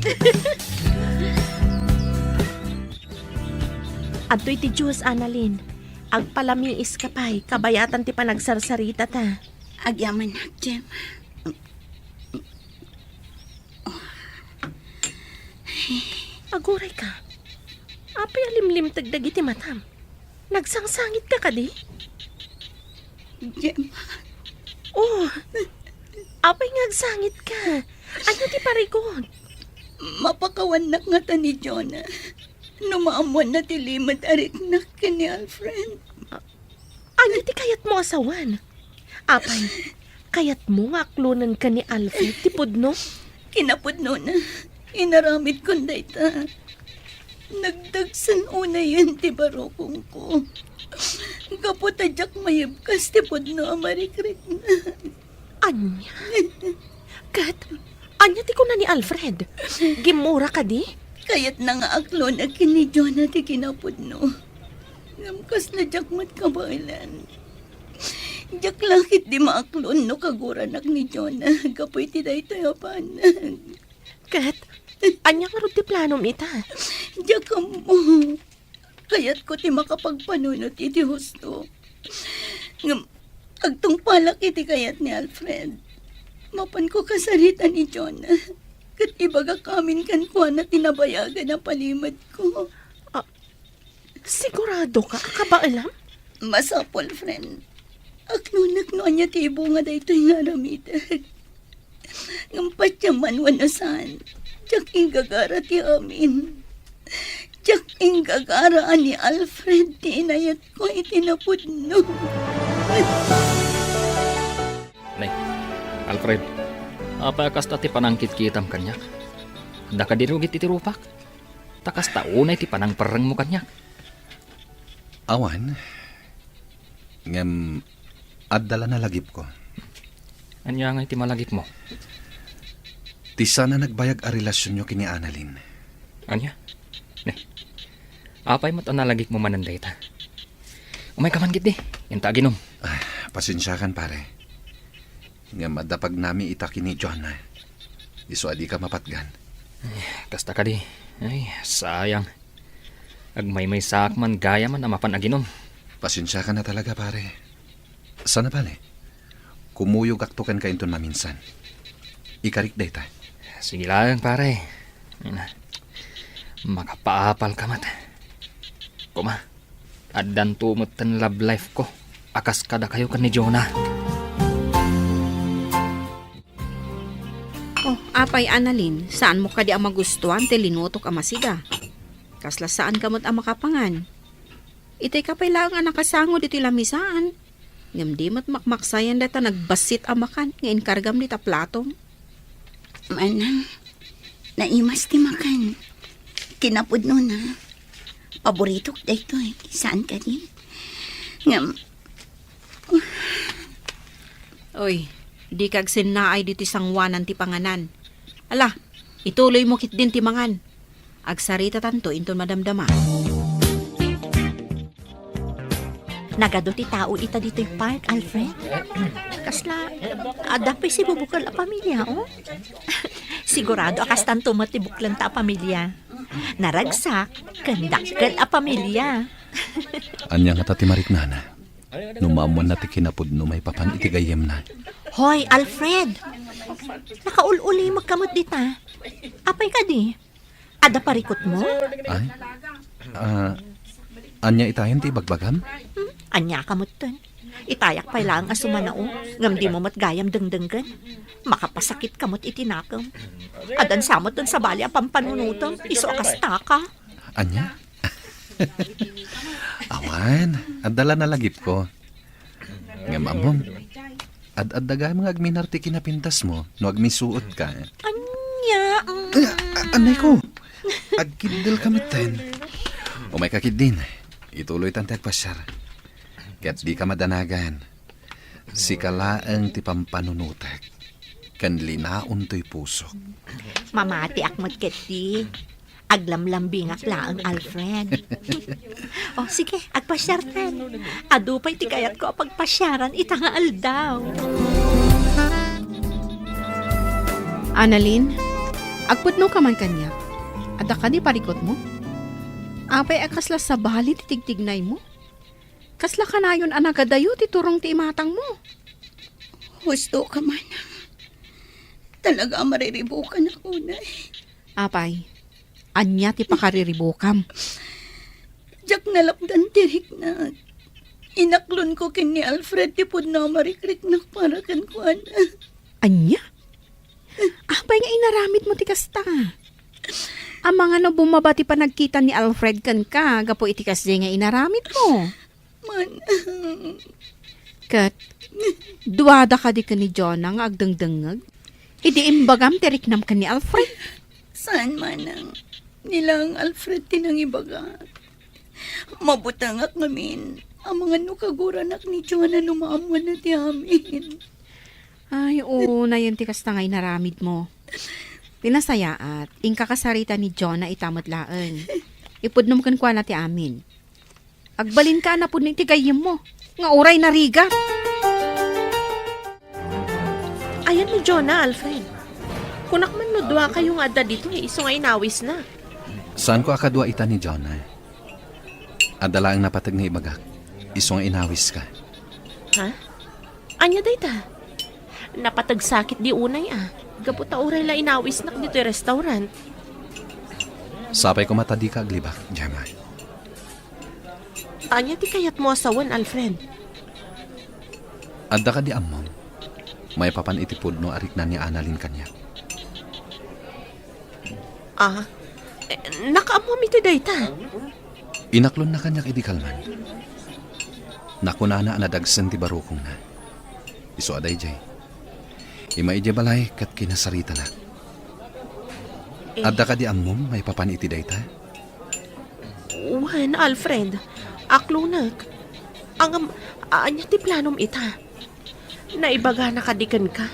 Adtoy ti juice, Annalyn. Agpalamiiska pay, kabayatan ti panagsarsaritata. Agyamanak, Jem. Agurayka. Apay a limlimteg dagiti matam? Nagsangsangitka kadi? Jem. Oh, apay nga agsangitka? Ania ti parikut? Mapakawannak ngata ni Jonah no maammoanna ti limed a riknak ken ni Alfred. Ania ti kayatmo a sawen? Apay, kayatmo nga aklonenka ni Alfred ti pudno? Kinapudnona, inaramidkon dayta. Nagdagsen unayen ti barukongko. Gapu ta diak maibkas ti pudno a marikrikna. Ania? Ket, ania ti kuna ni Alfred? Gimmura kadi? Kayatna nga aklonek ken ni Jonah ti kinapudno. Ngem kasla diak met kabaelan. Diak la ketdi maaklon no kaguranak ni Jonah gapu iti daytoy a banag. Ket, ania ngarud ti planom ita? Diak ammo. Kayatko ti makapagpanunot iti husto. Ngem, agtungpalak iti kayat ni Alfred. Mapanko kasarita ni Jonah. Ket ibagak amin kenkuana ti nabayagan a palimedko. Ah, siguradoka a kabaelam? Masapul, friend. Aklonek no ania ti ibunga daytoy nga aramidek. Ngem patiemman wenno saan, diak inggagara ti amin. Diak inggagara a ni Alfred ti inayatko iti napudno. Ne, Alfred, apay a kasta ti panangkitkitam kaniak? Adda kadi rugit iti rupak? Ta kasta unay ti panangperrengmo kaniak. Awan. Ngem adda la nalagipko. Ania ngay ti malagipmo? Ti saan a nagbayag a relasionyo ken ni Annalyn. Ania? Ne, apay met a nalagipmo manen dayta? Umayka man ketdi, inta aginom. Ah, pasensiakan, pare. Ngem adda pagnami ita ken ni Jonah. Isu a dika mapatgan. Kasta kadi. Ay, sayang. Agmaymaysaak man gayamen a mapan aginom. Pasensiaka na talaga, pare. Sana pale, kumuyogakto kenka inton maminsan. Ikarik dayta. Sige laeng, pare. Ay na. Makapaapalka met. Koma, addanto metten love life ko a kas kadakayo ken ni Jonah. Oh, apay, Annalyn, saanmo kadi a magustuan ti linutok a masida? Kasla saanka met a makapangan. Itayka pay laeng a nakasango ditoy lamisaan. Ngem di met makmaksayan dayta nagbassit a makan nga inkargam dita platom. Manang, naimas ti makan. Kinapudnona. Paboritok daytoy. Saan kadi? Ngem, Oy, dika agsennaay ditoy sangoanan ti panganan. Ala, ituloymo ketdin ti mangan. Agsaritatanto inton madamdama. Nagadu ti tao ita ditoy park, Alfred. Kasla, adda pay sibubukel a pamilia, oh? Sigurado a kastanto met ti buklenta a pamilia. Naragsak, ken dakkel a pamilia. Ania ngata ti mariknana? No maammoanna ti kinapudno maipapan iti gayyemna. Hoy, Alfred! Nakaul-ulimekka met dita. Apay kadi? Adda parikutmo? Ay? Ah, ania itayen ti ibagbagam? Hmm? Ania ka metten? Itayak pay laeng a sumanao, ngem dimo met gayam dengdenggen. Makapasakitka met iti nakem. Addan sa metten sabali a pampanunotem, isu a kastaka. Ania? Awan, adda la nalagipko. Ngem ammom, ad-adda gayam nga agminar ti kinapintasmo no agmisuotka. Ania? Mm. Ay, a-, anay ko. Agkiddelka metten. Umayka ketdin. Ituloytan ti agpasiar. Ket dika madanagan. Sika laeng ti pampanunotek, ken linaon toy pusok. Mamatiak met ketdi. Aglamlambingak laeng, Alfred. O, sige, agpasiartan. Adu pay ti kayatko a pagpasiaran ita nga aldaw. Annalyn, agpudnoka man kaniak. Adda kadi parikutmo? Apay a kasla sabali ti tigtignaymo? Kasla kanayon a nagadayo ti turong ti imatangmo. Husto ka, manang. Talaga a mariribukan ako, nay. Apay, ania ti pakariribukam? Diak nalapdan ti riknak. Inaklonko ken ni Alfred ti pudno a marikriknak para kenkuana. Ania? Apay nga inaramidmo ti kasta? Amangan no bumaba ti panagkita ni Alfred kenka gapu iti kasdiay nga inaramidmo? Man. Ket, duada kadi ken ni Jonah nga agdengdengngeg idi imbagam ti riknam ken ni Alfred? Saan, manang. Ni laeng Alfred ti nangibaga. Mabutengak ngamin. Amangan no kaguranak ni Jonah no maammoanna ti amin. Ay, oo, nayen ti kasta nga inaramidmo. Ti nasayaat, inkakasarita ni Jonah ita met laeng. Ipudnom kenkuana ti amin. Agbalinka a napudno iti gayyemmo, nga uray narigat. Ayan ni Jonah, Alfred. Kunak man no duakayo nga adda ditoy, isu nga inawisna. Saanko a kadua ita ni Jonah. Adda laeng napateg nga ibagak, isu nga inawiska. Ha? Ania dayta? Napateg sakit di unay a. Gapu ta uray la inawisnak ditoy restaurant. Sapay koma ta dika aglibak, Gemma. Ania ti kayatmo a sawen, Alfred? Adda kadi ammom, maipapan iti pudno a rikna ni Annalyn kaniak. Ah, eh, nakaammom iti dayta? Inaklonna kaniak idi kalman. Nakunana a nadagsen ti barukongna. Isu a daydiay. Immay idiay balay ket kinasaritanak. Eh. Adda kadi ammom maipapan iti dayta? Wen, Alfred. Aklonek. Ngem, ania ti planom ita? Naibagana kadi kenka?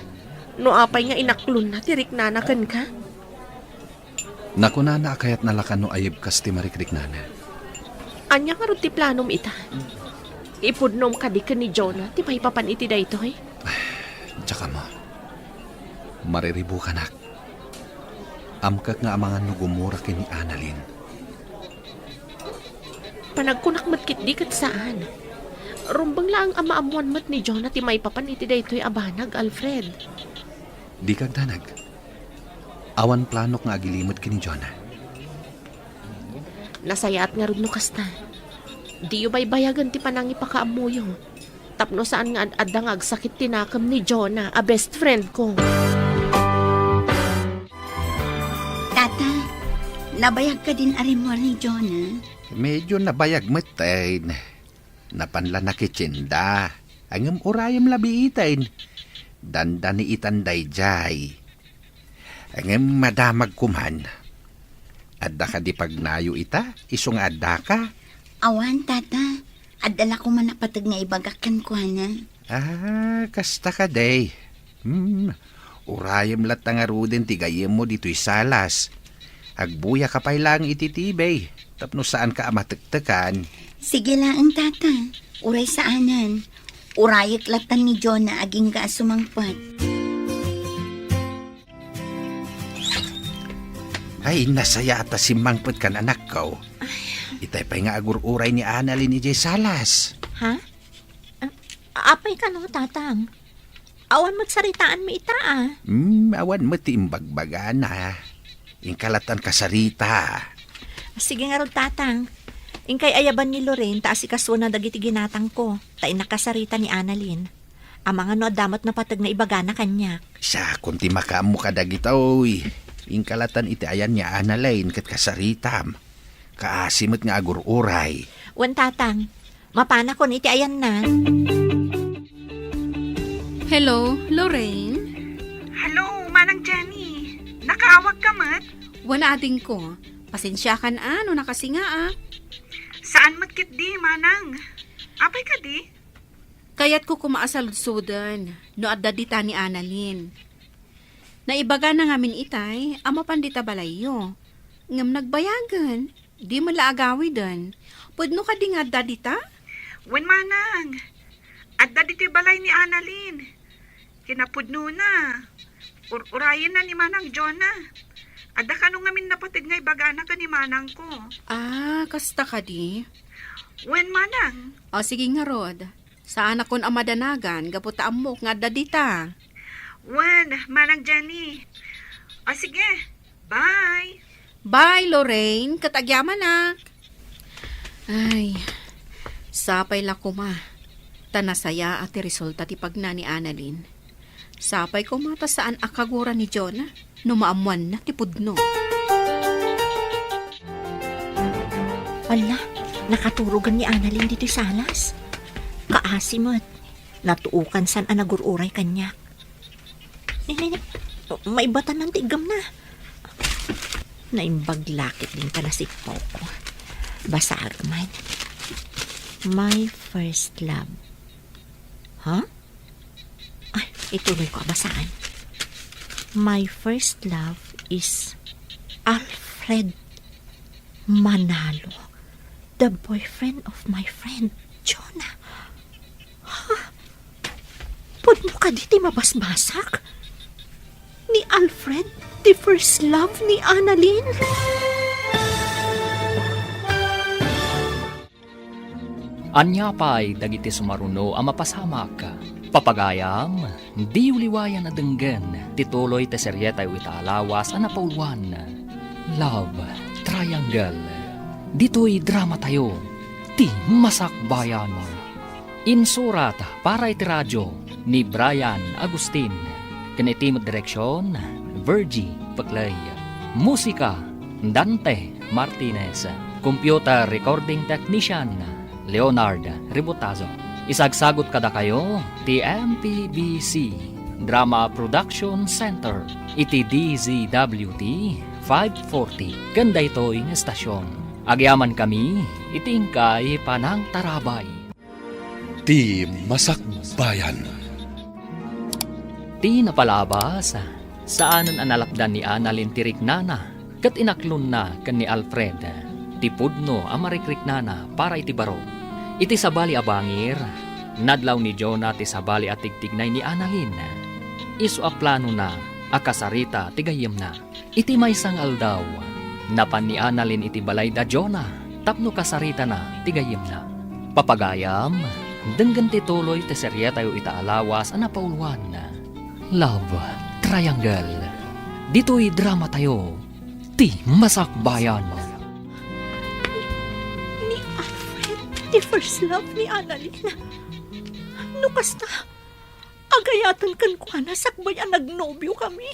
No apay nga inaklonna ti riknana kenka? Nakunana a kayatna la kano a yibkas ti marikriknana. Ania ngarud ti planom ita? Ipudnom kadi ken ni Jonah ti maipapan iti daytoy? Diak ammo. Mariribukanak. Amkak nga amangan no gumura ken ni Annalyn. Panagkunak met ketdi ket saan. Rumbeng laeng a maammoan met ni Jonah ti maipapan iti daytoy a banag, Alfred. Dika agdanag. Awan planok nga agilimed ken ni Jonah. Nasayaat ngarud no kasta. Diyo baybayagen ti panangipakaammoyo. Tapno saan nga ad-adda nga agsakit ti nakem ni Jonah a best friend ko. Tata, nabayag kadin a rimmuar ni Jonah? Medyo nabayag met, eh. Napan la nakitchinda. Ngem urayem la biiten. Dandani itan daydiay. Ngem madamag koman. Adda kadi pagnayo ita, isu nga addaka? Awan, Tata. Adda la koman napateg nga ibagak kenkuana. Ah, kasta kadi. Hmm, urayem latta ngaruden ti gayyemmo ditoy salas. Agbuyaka pay laeng iti T V, tapno saanka a matektekan. Sige laeng, Tata. Uray saanen. Urayek latta ni Jonah agingga a sumangpet. Ay, nasayaat a simmangpetkan, anakko. Itay pay nga agur-uray ni Annalyn idiay salas. Ha? Ah, apay kano, Tatang? Awan met saritaanmi ita, a. Hmm, awan met ti imbagbagana. Inka lattan kasarita. Sige ngarud, Tatang. Inkay ayaban ni Lorraine ta asikasuona dagiti ginatangko, ta innak kasarita ni Annalyn. Amangan no adda met napateg nga ibagana kaniak. Siakon ti makaammo kadagitoy. Inka lattan iti ayan ni Annalyn ket kasaritam. Kaasi met nga agur-uray. Wen, Tatang. Mapanakon iti ayanna. Hello, Lorraine? Hello, Manang Jenny. Nakaawagka met? Wen, adingko. Pasensiakan a no nakasingaak. Saan met ketdi, Manang? Apay kadi? Kayatko koma a saludsuden no adda dita ni Annalyn. Naibagana ngamin itay a mapan dita balayyo. Ngem nagbayagen, di met la agawiden. Pudno kadi nga adda dita? Wen, Manang. Adda ditoy balay ni Annalyn. Kinapudnona, ur-urayenna ni Manang Jonah. Adda kano ngamin napateg nga ibagana ken ni manangko. Ah, kasta kadi? Wen, Manang. O, sige ngarud. Saanakon a madanagan gapu ta ammok nga adda dita. Wen, Manang Jenny. O, sige. Bye. Bye, Lorraine. Ket agyamanak. Ay, sapay la koma. Ta nasayaat ti resulta ti pagna ni Annalyn. Sapay koma ta saan a kagura ni Jonah no maammoanna ti pudno. Ala, nakaturogan ni Annalyn ditoy salas. Kaasi met. Natuokan san a nagur-uray kaniak. Ni, ni, ni. Maibatan ti iggamna. Naimbag la ketdin panasipawko. Basaek man. My first love. Ha? Ay, ituloyko a basaan. My first love is Alfred Manalo, the boyfriend of my friend Jonah. Ha? Pudno kadi ti mabasbasak? Ni Alfred, the first love ni Annalyn? Ania pay dagiti sumaruno a mapasamak? Papagayam, diyo liwayan a denggen ti tuloy ti serietayo ita a lawas a napauluan, Love Triangle. Ditoy dramatayo, ti Masakbayan. Insurat para iti radio ni Brian Agustin, ken iti met direksion, Virgie Peclay. Musika, Dante Martinez. Computer recording technician, Leonard Ributazo. Isagsagut kadakayo ti M P B C Drama Production Center iti D Z W T five forty ken daytoy nga estasion. Agyamankami iti inkay panangtarabay. Ti Masakbayan. Ti napalabas, saanen a nalapdan ni Annalyn ti riknana ket inaklonna ken ni Alfred ti pudno a marikriknana para iti baro. Iti sabali a bangir, nadlaw ni Jonah ti sabali a tigtignay ni Annalyn. Isu a planona a kasarita ti gayyemna. Iti maysa nga aldaw, napan ni Annalyn iti balay da Jonah tapno kasaritana ti gayyemna. Papagayam, denggen ti tuloy ti serietayo ita a lawas a napauluan, Love Triangle. Ditoy dramatayo, ti masakbayan. Ni Alfred, ti first love ni Annalyn. No kasta, agayaten kenkuana sakbay a nagnobiokami.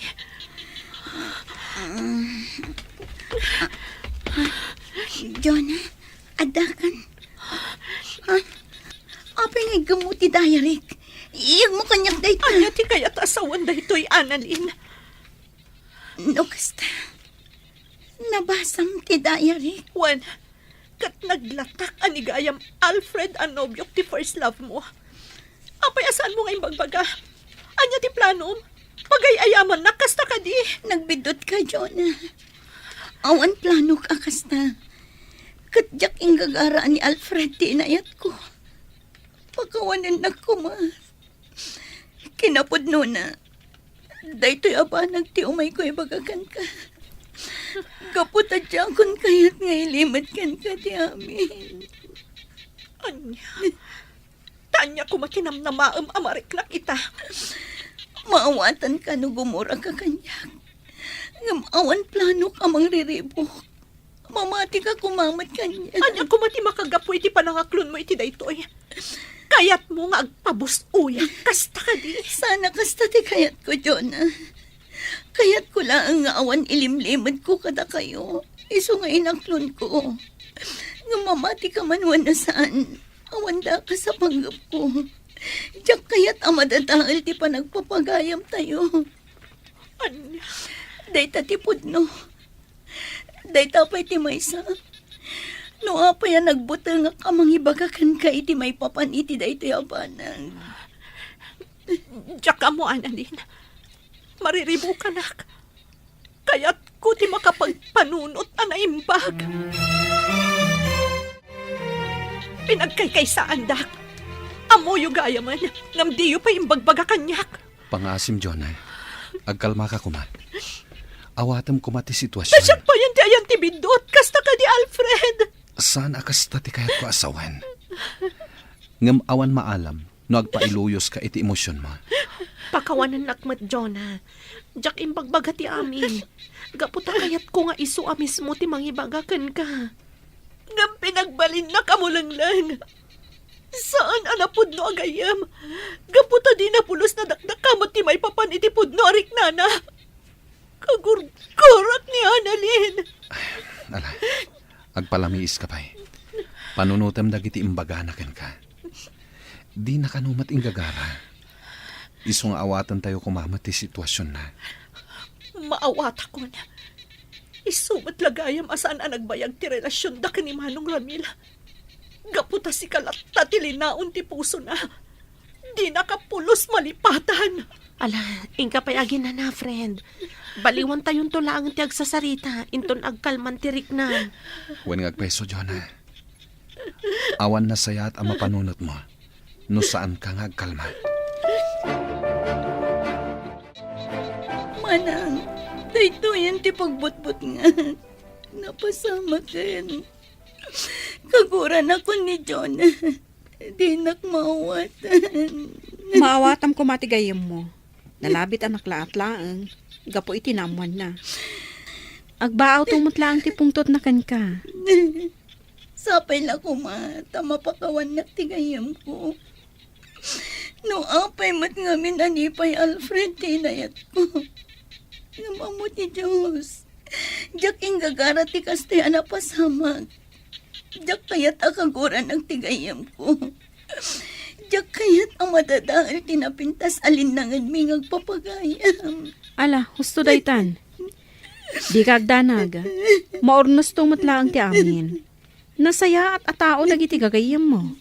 Jonah, addakan. Ah, apay nga iggemmo ti diary? Iyegmo kaniak dayta. Ania ti kayat a sawen daytoy, Annalyn? No kasta, nabasam ti diary. Wen, ket naglatak a ni gayam Alfred a nobiok ti first love mo. Apay a saanmo nga imbagbaga? Ania ti planom? Pagay-ayamannak kasta kadi? Nagbiddutka, Jonah. Awan planok a kasta. Ket diak inggagara a ni Alfred ti inayatko. Pakawanennak koma. Kinapudnona, daytoy a banag ti umayko ibaga kenka. Gapu ta diakon kayat nga ilimed kenka ti amin. Ania? Ta ania koma ti namnamaem a mariknak ita? Maawatanka no gumuraka kaniak. Ngem awan planok a mangriribuk. Mamatika koma met kaniak. Ania koma ti makagapu iti panangaklonmo iti daytoy? Kayatmo nga agpabus-oyak kasta kadi? Saan a kasta ti kayatko, Jonah. Kayatko laeng nga awan ilimlimedko kadakayo, isu nga inaklonko. Ngem mamatika man wenno saan, awan dakes a panggepko. Diak kayat a madadael ti panagpapagayamtayo. Ania? Dayta ti pudno. Dayta pay ti maysa. No apay a nagbutengak a mangibaga kenka iti maipapan iti daytoy a banag. Diak ammo, Annalyn. Mariribukanak. Kayatko ti makapagpanunot a naimbag. Pinagkaykaysaandak. Ammoyo gayamen, ngem diyo pay imbagbaga kaniak. Pangaasim, Jonah. Agkalmaka koma. Awatem koma ti sitwasion. Ta siak payen ti ayan ti biddut, kasta kadi Alfred. Saan a kasta ti kayatko a sawen. Ngem awan maalam no agpailuyoska iti emosionmo. Pakawanennak met, Jonah. Diak imbagbaga ti amin. Gapu ta kayatko nga isu a mismo ti mangibaga kenka. Ngem pinagbalinnak a mulengleng. Saan a napudno a gayyem. Gapu ta dina pulos nadakdakkel met ti maipapan iti pudno a riknana. Kagurgurak ni Annalyn. Ala, agpalamiiska pay. Panunotem dagiti imbagana kenka. Dina kano met inggagara. Isu nga awatentayo koma met ti situasionna. Maawatakon. Isu met la gayam a saan a nagbayag ti relasionda ken ni Manong Ramil. Gapu ta sika latta ti linaon ti pusona. Dinaka pulos malipatan. Ala, inka pay aginana, friend. Baliwantayonto laeng ti agsasarita, inton agkalman ti rikna. Wen nga agpayso, Jonah. Awan nasayaat a mapanunotmo no saanka nga agkalma. Manang, daytoyen ti pagbutbutngak. Napasamaken. Kaguranakon ni Jonah. Dinak maawatan. Maawatam koma ti gayyemmo. Nalabit a naklaat laeng gapu iti naammoanna. Agbaawto met laeng ti pungtotna kenka. Sapay la koma ta mapakawannak ti gayyemko. No apay met ngamin a ni pay Alfred ti inayatko. Ngem ammo ti Dios, diak inggagara ti kastoy a napasamak. Diak kayat a kaguranak ti gayyemko. Diak kayat a madadael ti napintas a linnangenmi nga agpapagayam. Ala, husto daytan. Dika agdanag. Maurnosto met laeng ti amin. Nasayaat a tao dagiti gagayyemmo.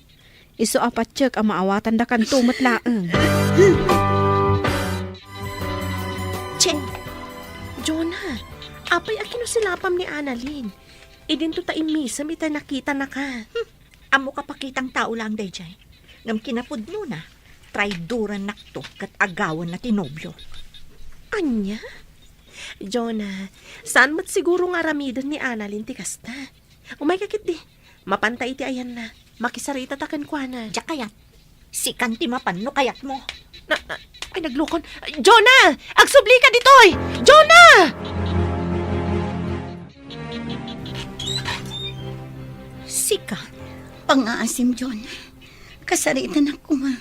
Isu a patiek a maawatandakanto met laeng. Che! Jonah, apay a kinusilapam ni Annalyn? Idinto ta immisem itay nakitanaka. Hmm. Ammo kapakitang tao laeng daydiay. Ngem kinapudnona, traidorannakto ket agawanna ti nobiok. Ania? Jonah, saan met siguro nga aramiden ni Annalyn ti kasta. Umayka ketdi. Mapanta iti ayanna. Makisaritata kenkuana. Diak kayat. Sikan ti mapan no kayatmo. Na, na, ay, naglukon. Jonah! Agsublika ditoy! Jonah! Sika? Pangngaasim, Jonah. Kasaritanak koma.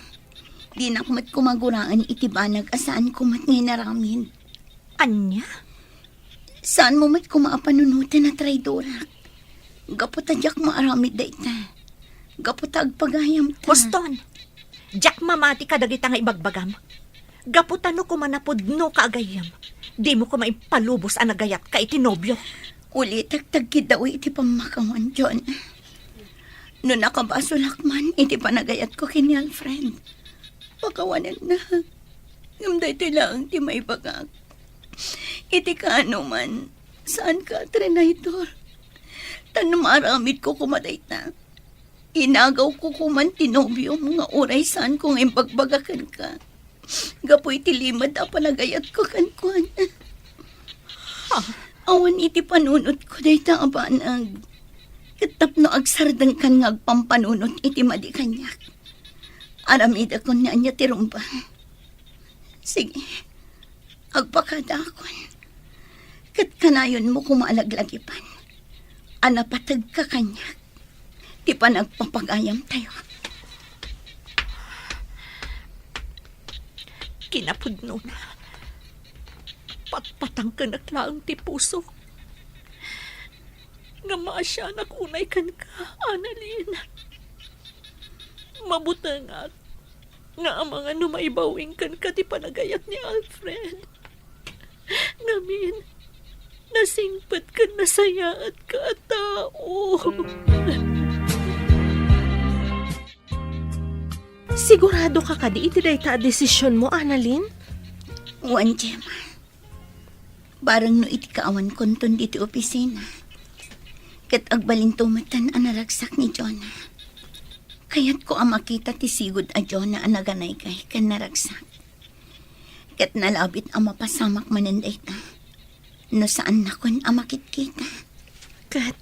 Dinak met koma guraen iti banag a saanko met nga inaramid. Ania? Saanmo met koma a panunoten a traidorak. Gapu ta diak maaramid dayta. Gapu ta agpagayamta. Huston! Diak mamati kadagita nga ibagbagam. Gapu ta no koma napudnoka a gayyem, dimo koma impalubos a nagayatka iti nobio. Ulitek ta agkiddaw iti pammakawan, Jonah. No nakabasolak man iti panagayatko ken ni Alfred, pakawanennak. Ngem daytoy laeng ti maibagak. Iti kaanoman, saanka a trinaydor. Ta no maaramidko koma dayta, inagawko koman ti nobiom nga uray saanko nga imbagbaga kenka gapu iti limed a panagayatko kenkuana. Ha? Awan iti panunotko dayta a banag. Ket tapno agsardengkan nga agpampanunot iti madi kaniak, aramidakon ni ania ti rumba. Sige, agpakadaakon. Ket kanayonmo koma a laglagipan a napategka kaniak ti panagpapagayamtayo. Kinapudnona, patpatangkenek laeng ti pusok. Ngem maasianak unay kenka, Annalyn. Mabutengak nga amangan no maibaw-ing kenka ti panagayat ni Alfred. Ngamin, nasingpet ken nasayaatka a tao. Siguradoka kadi iti dayta a desisionmo, Annalyn? Wen, Gemma. Bareng no iti kaawankonton ditoy opisina, ket agbalinto metten a naragsak ni Jonah. Kayatko a makita ti sigud a Jonah a naganaygay ken naragsak. Ket nalabit a mapasamak manen dayta no saannakon a makitkita. Ket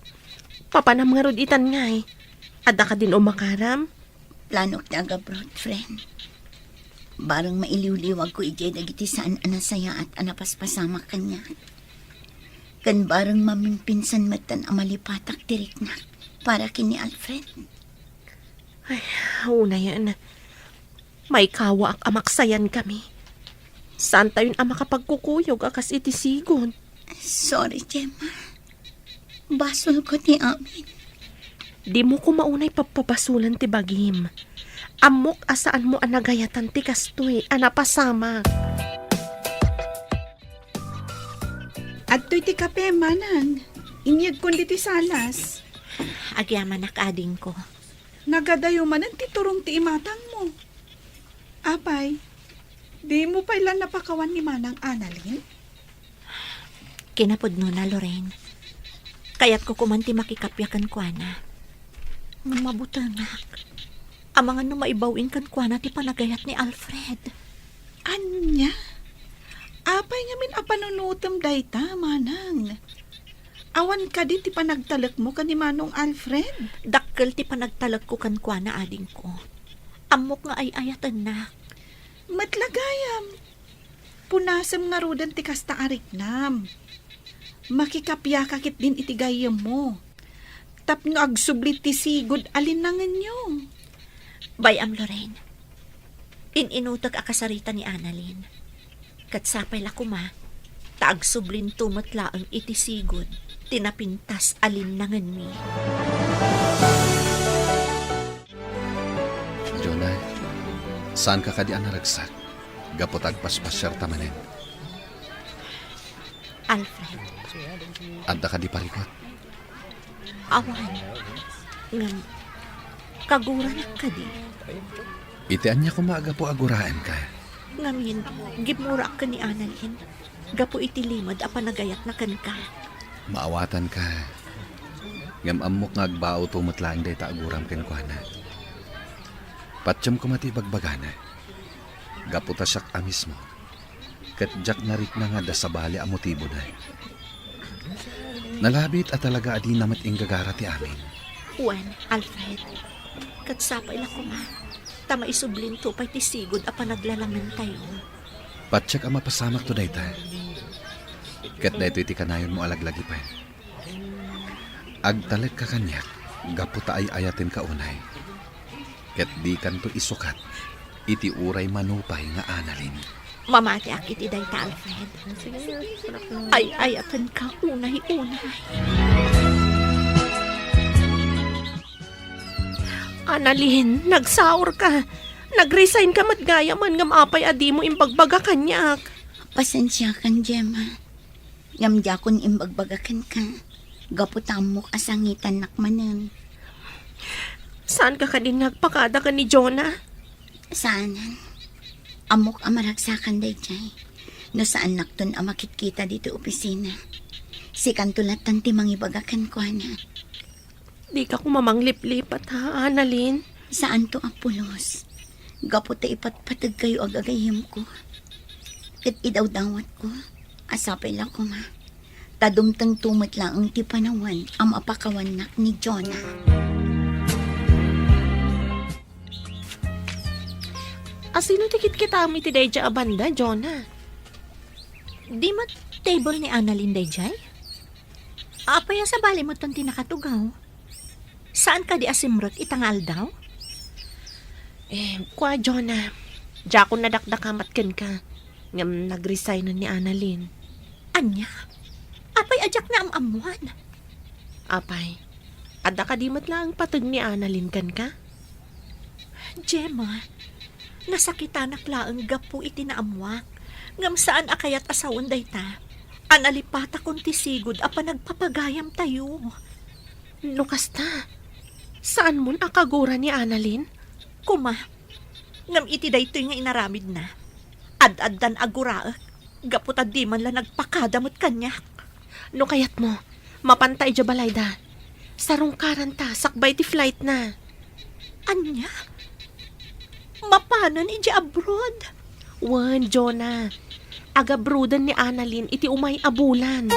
papanam ngarud itan ngay? Adda kadin umakaram? Planok ti agabroad, friend. Bareng mailiwliwagko idiay dagiti saan a nasayaat a napaspasamak kaniak. Ken bareng mamimpinsan metten a malipatak ti riknak para ken ni Alfred. Ay, unayen. Maikawaak a maksayankami. Saantayon a makapagkukuyog a kas iti sigud. Sorry, Gemma. Basolko ti amin. Dimo koma unay pappabasolen ti bagim. Ammok a saanmo a nagayatan ti kastoy a napasamak. Adtoy ti kape, manang. Inyegkon ditoy salas. Agyamanak, adingko. Nagadayo manen ti turong ti imatangmo. Apay, dimo pay la napakawan ni Manang Annalyn? Kinapudnona, Lorraine. Kayatko koman ti makikappia kenkuana. Ngem mabutengak. Amangan no maibaw-ing kenkuana ti panagayat ni Alfred. Ania? Apay ngamin a panunotem dayta, manang? Awan kadi ti panagtalekmo ken ni Manong Alfred? Dakkel ti panagtalekko kenkuana, adingko. Ammok nga ay-ayatennak. Met la gayam. Punasem ngaruden ti kasta a riknam. Makikapiaka ketdin iti gayyemmo tapno agsubli ti sigud a linnangenyo. Bay-am, Lorraine. In-inutek a kasarita ni Annalyn. Ket sapay la koma, ta agsublinto met laeng iti sigud ti napintas a linnangenmi. Jonah, saanka kadi a naragsak gapu ta agpaspasiarta manen? Alfred. Adda kadi parikut? Awan. Ngem, kaguranak kadi? Iti ania koma a gapu a guraenka? Ngamin, gimmurak ken ni Annalyn gapu iti limed a panagayatna kenka. Maawatanka. Ngem ammok nga agbaawto met laeng dayta a guram kenkuana. Patiem koma ti ibagbagana. Gapu ta siak a mismo, ket diak narikna nga adda sabali a motibona. Nalabit a talaga a dina met inggagara ti amin. Wen, Alfred, ket sapay la koma, ta maisublinto pay ti sigud a panaglalamentayo. Patiek a mapasamakto dayta. Ket daytoy ti kanayonmo a laglagipen. Agtalekka kaniak gapu ta ay-ayatenka unay. Ket dikanto isukat iti uray mano pay nga Annalyn. Mamatiak iti dayta, Alfred. Ay-ayatenka unay-unay. Annalyn, nagsaorka. Nag-resign ka met gayamen ngem apay a dimo imbagbaga kaniak? Pasensiakan, Gemma. Ngem diakon imbagbaga kenka, gapu ta ammok a sangitannak manen. Saanka kadin nga agpakada ken ni Jonah? Saanen. Ammok a maragsakan daydiay. No saannakton a makitkita ditoy opisina, sikanto lattan ti mangibaga kenkuana. Dika koma mangliplipat, ha, Annalyn? Saanto a pulos. Gapu ta ipatpategkayo a gagayyemko. Ket idawdawatko a sapay la koma ta dumtengto met laeng ti panawen a mapakawannak ni Jonah. A sino ti kitkitam iti daydiay a banda, Jonah? Di met table ni Annalyn daydiay? Apay a sabali metten ti nakatugaw? Saan kadi a simrek ita nga aldaw? Eh, kua, Jonah, diakon nadakdakamat kenka, ngem nagresignen ni Annalyn. Ania? Apay a diak naam-ammoan? Apay, adda kadi met laeng pateg ni Annalyn kenka? Gemma, nasakitanak laeng gapu iti naammoak, ngem saan a kayat a sawen dayta a nalipatakon ti sigud a panagpapagayamtayo. No kasta, saanmon a kagura ni Annalyn? Koma, ngem iti daytoy nga inaramidna, ad-addan a guraek gapu ta diman la nagpakada met kaniak. No kayatmo, mapanta idiay balayda. Sarungkaranta sakbay ti flightna. Ania? Mapanen idiay abroad? Wen, Jonah. Agabroaden ni Annalyn iti umay a bulan.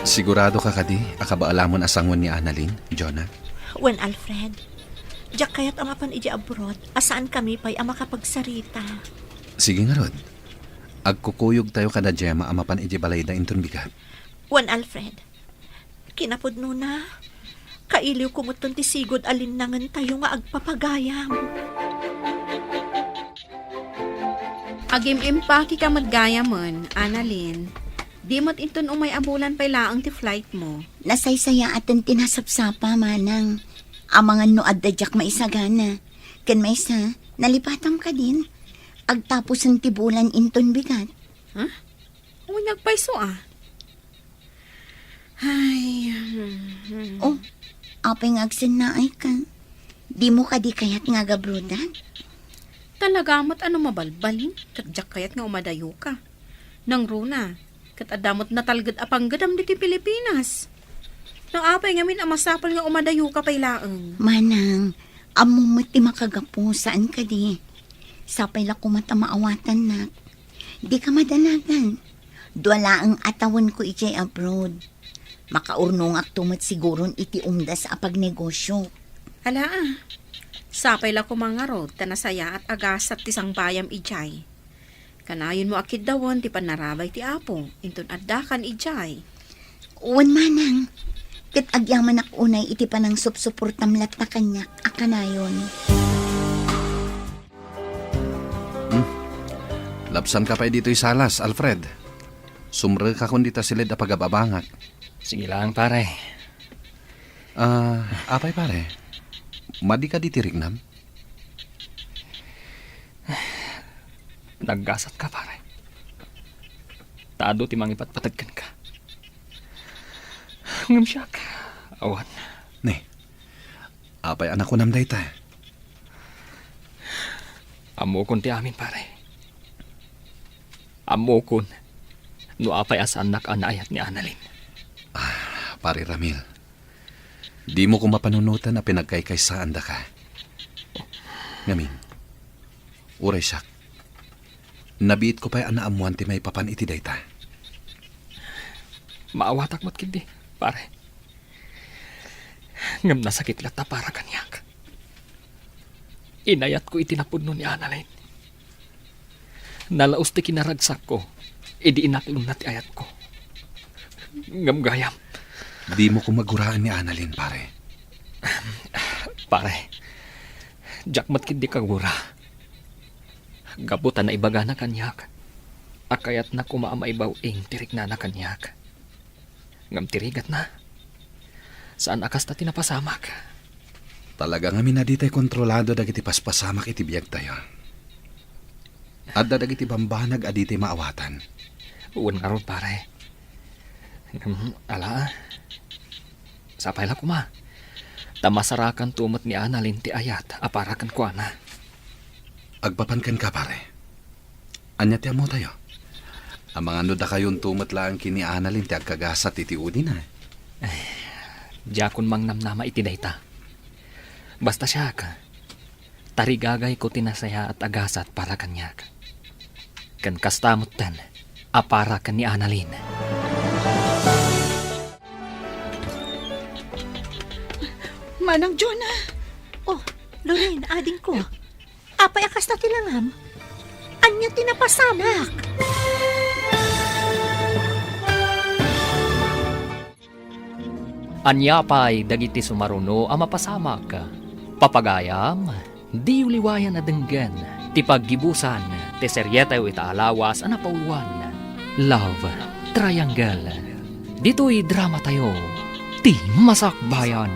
Sigurado ka kadi a kabaelamon a sangoen ni Annalyn, Jonah? Wen, Alfred. Diak kayat a mapan idiay abroad a saankami pay a makapagsarita. Sige ngarud. Agkukuyogtayo kada Gemma a mapan idiay balayda inton bigat. Wen, Alfred. Kinapudnona, kailiwko metten ti sigud a linnangentayo nga agpapagayam. Agim-impakika met gayamen, Annalyn. Di met inton umay a bulan pay laeng ti flightmo. Nasaysayaaten ti nasapsapa, manang. Amangan no adda diak maisagana. Ken maysa, nalipatam kadin. Agtapusen ti bulan inton bigat. Ha? Wen, agpayso a. Ay, hmm, hmm. Oh, apay nga agsennaayka? Dimo kadi kayat nga agabroadan? Talaga met a no mabalbalin, ket diak kayat nga umadayoka. Nangruna, ket adda met natalged a panggedam ditoy Pilipinas. No apay ngamin a masapul nga umadayoka pay laeng? Manang, ammom met ti makagapu, saan kadi? Sapay la koma ta maawatannak. Dika madanagan. Dua laeng a tawenko idiay abroad. Makaurnongakto met siguron iti umdas a pagnegosio. Ala, a. Sapay la koma ngarud ta nasayaat a gasat ti sangbayam idiay. Kanayonmo a kiddawen ti pannarabay ti Apo inton addakan idiay. Wen manang, ket agyamanak unay iti panangsupsuportam latta kaniak a kanayon. Hmm. Labsanka pay ditoy salas, Alfred. Sumrekakon dita siled a pagababangak. Sige lang, pare. Ah, apay, pare? Madika diti riknam? Naggasatka, pare. Ta adu ti mangipatpateg kenka. Ngem siak, awan. Ne, apay a nakunam dayta? Ammokon ti amin, pare. Ammokon no apay a saannak a naayat ni Annalyn. Ah, Pare Ramil, dimo koma panunoten a pinagkaykaysaandaka. Ngamin, uray siak, Nabiitko pay a naammoan ti maipapan iti dayta. Maawatak met ketdi, pare. Ngem nasakit latta para kaniak. Inayatko iti napudno ni Annalyn. Nalaus ti kinaragsakko idi inaklonna ti ayatko. Ngem gayam. Dimo koma guraan ni Annalyn, pare. Pare, diak met ketdi kagura. Gapu ta naibagana kaniak a kayatna koma a maibaw-ing ti riknana kaniak. Ngem ti rigatna, saan a kasta ti napasamak. Talaga ngamin a ditay kontrolado dagiti paspasamak iti biagtayo. Adda dagiti bambanag a ditay maawatan. Wen ngarud, pare. Ngem, ala, sapay la koma. Ta masarakanto met ni Annalyn ti ayat a para kenkuana. Agpapan kenka, pare. Ania ti ammotayo? Amangan no dakayonto met laeng ken ni Annalyn ti agkagasat iti udina. Ay, diakon mangnamnama iti dayta. Basta siak, tarigagayko ti nasayaat a gasat para kaniak. Ken kasta metten a para ken ni Annalyn. Manang Jonah! Oh, Loren, adingko. Apay a kasta ti langam? Ania ti napasamak? Ania pay dagiti sumaruno a mapasamak? Papagayam, diyo liwayan a denggen ti paggibusan ti serietayo ita a lawas a napauluan, Love Triangle. Ditoy dramatayo, ti Masakbayan.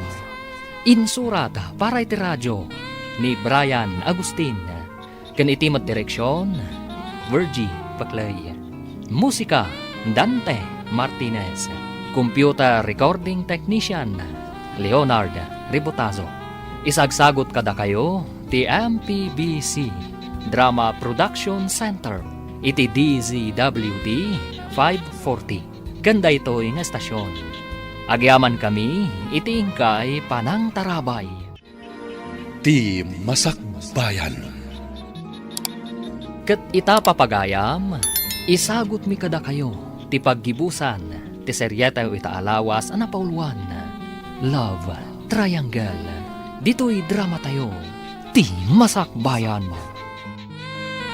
Insurat para iti radio ni Brian Agustin. Ken iti met direksion, Virgie Paclay. Musika, Dante Martinez. Computer recording technician, Leonard Ribotazo. Isagsagot kadakayo ti M P B C Drama Production Center iti D Z W T five forty. Ken daytoy nga estasion, agyamankami iti inkay panangtarabay. Ti Masakbayan. Ket ita, papagayam, isagutmi kadakayo ti paggibusan ti serietayo ita a lawas a napauluan, Love Triangle. Ditoy dramatayo, Ti Masakbayan.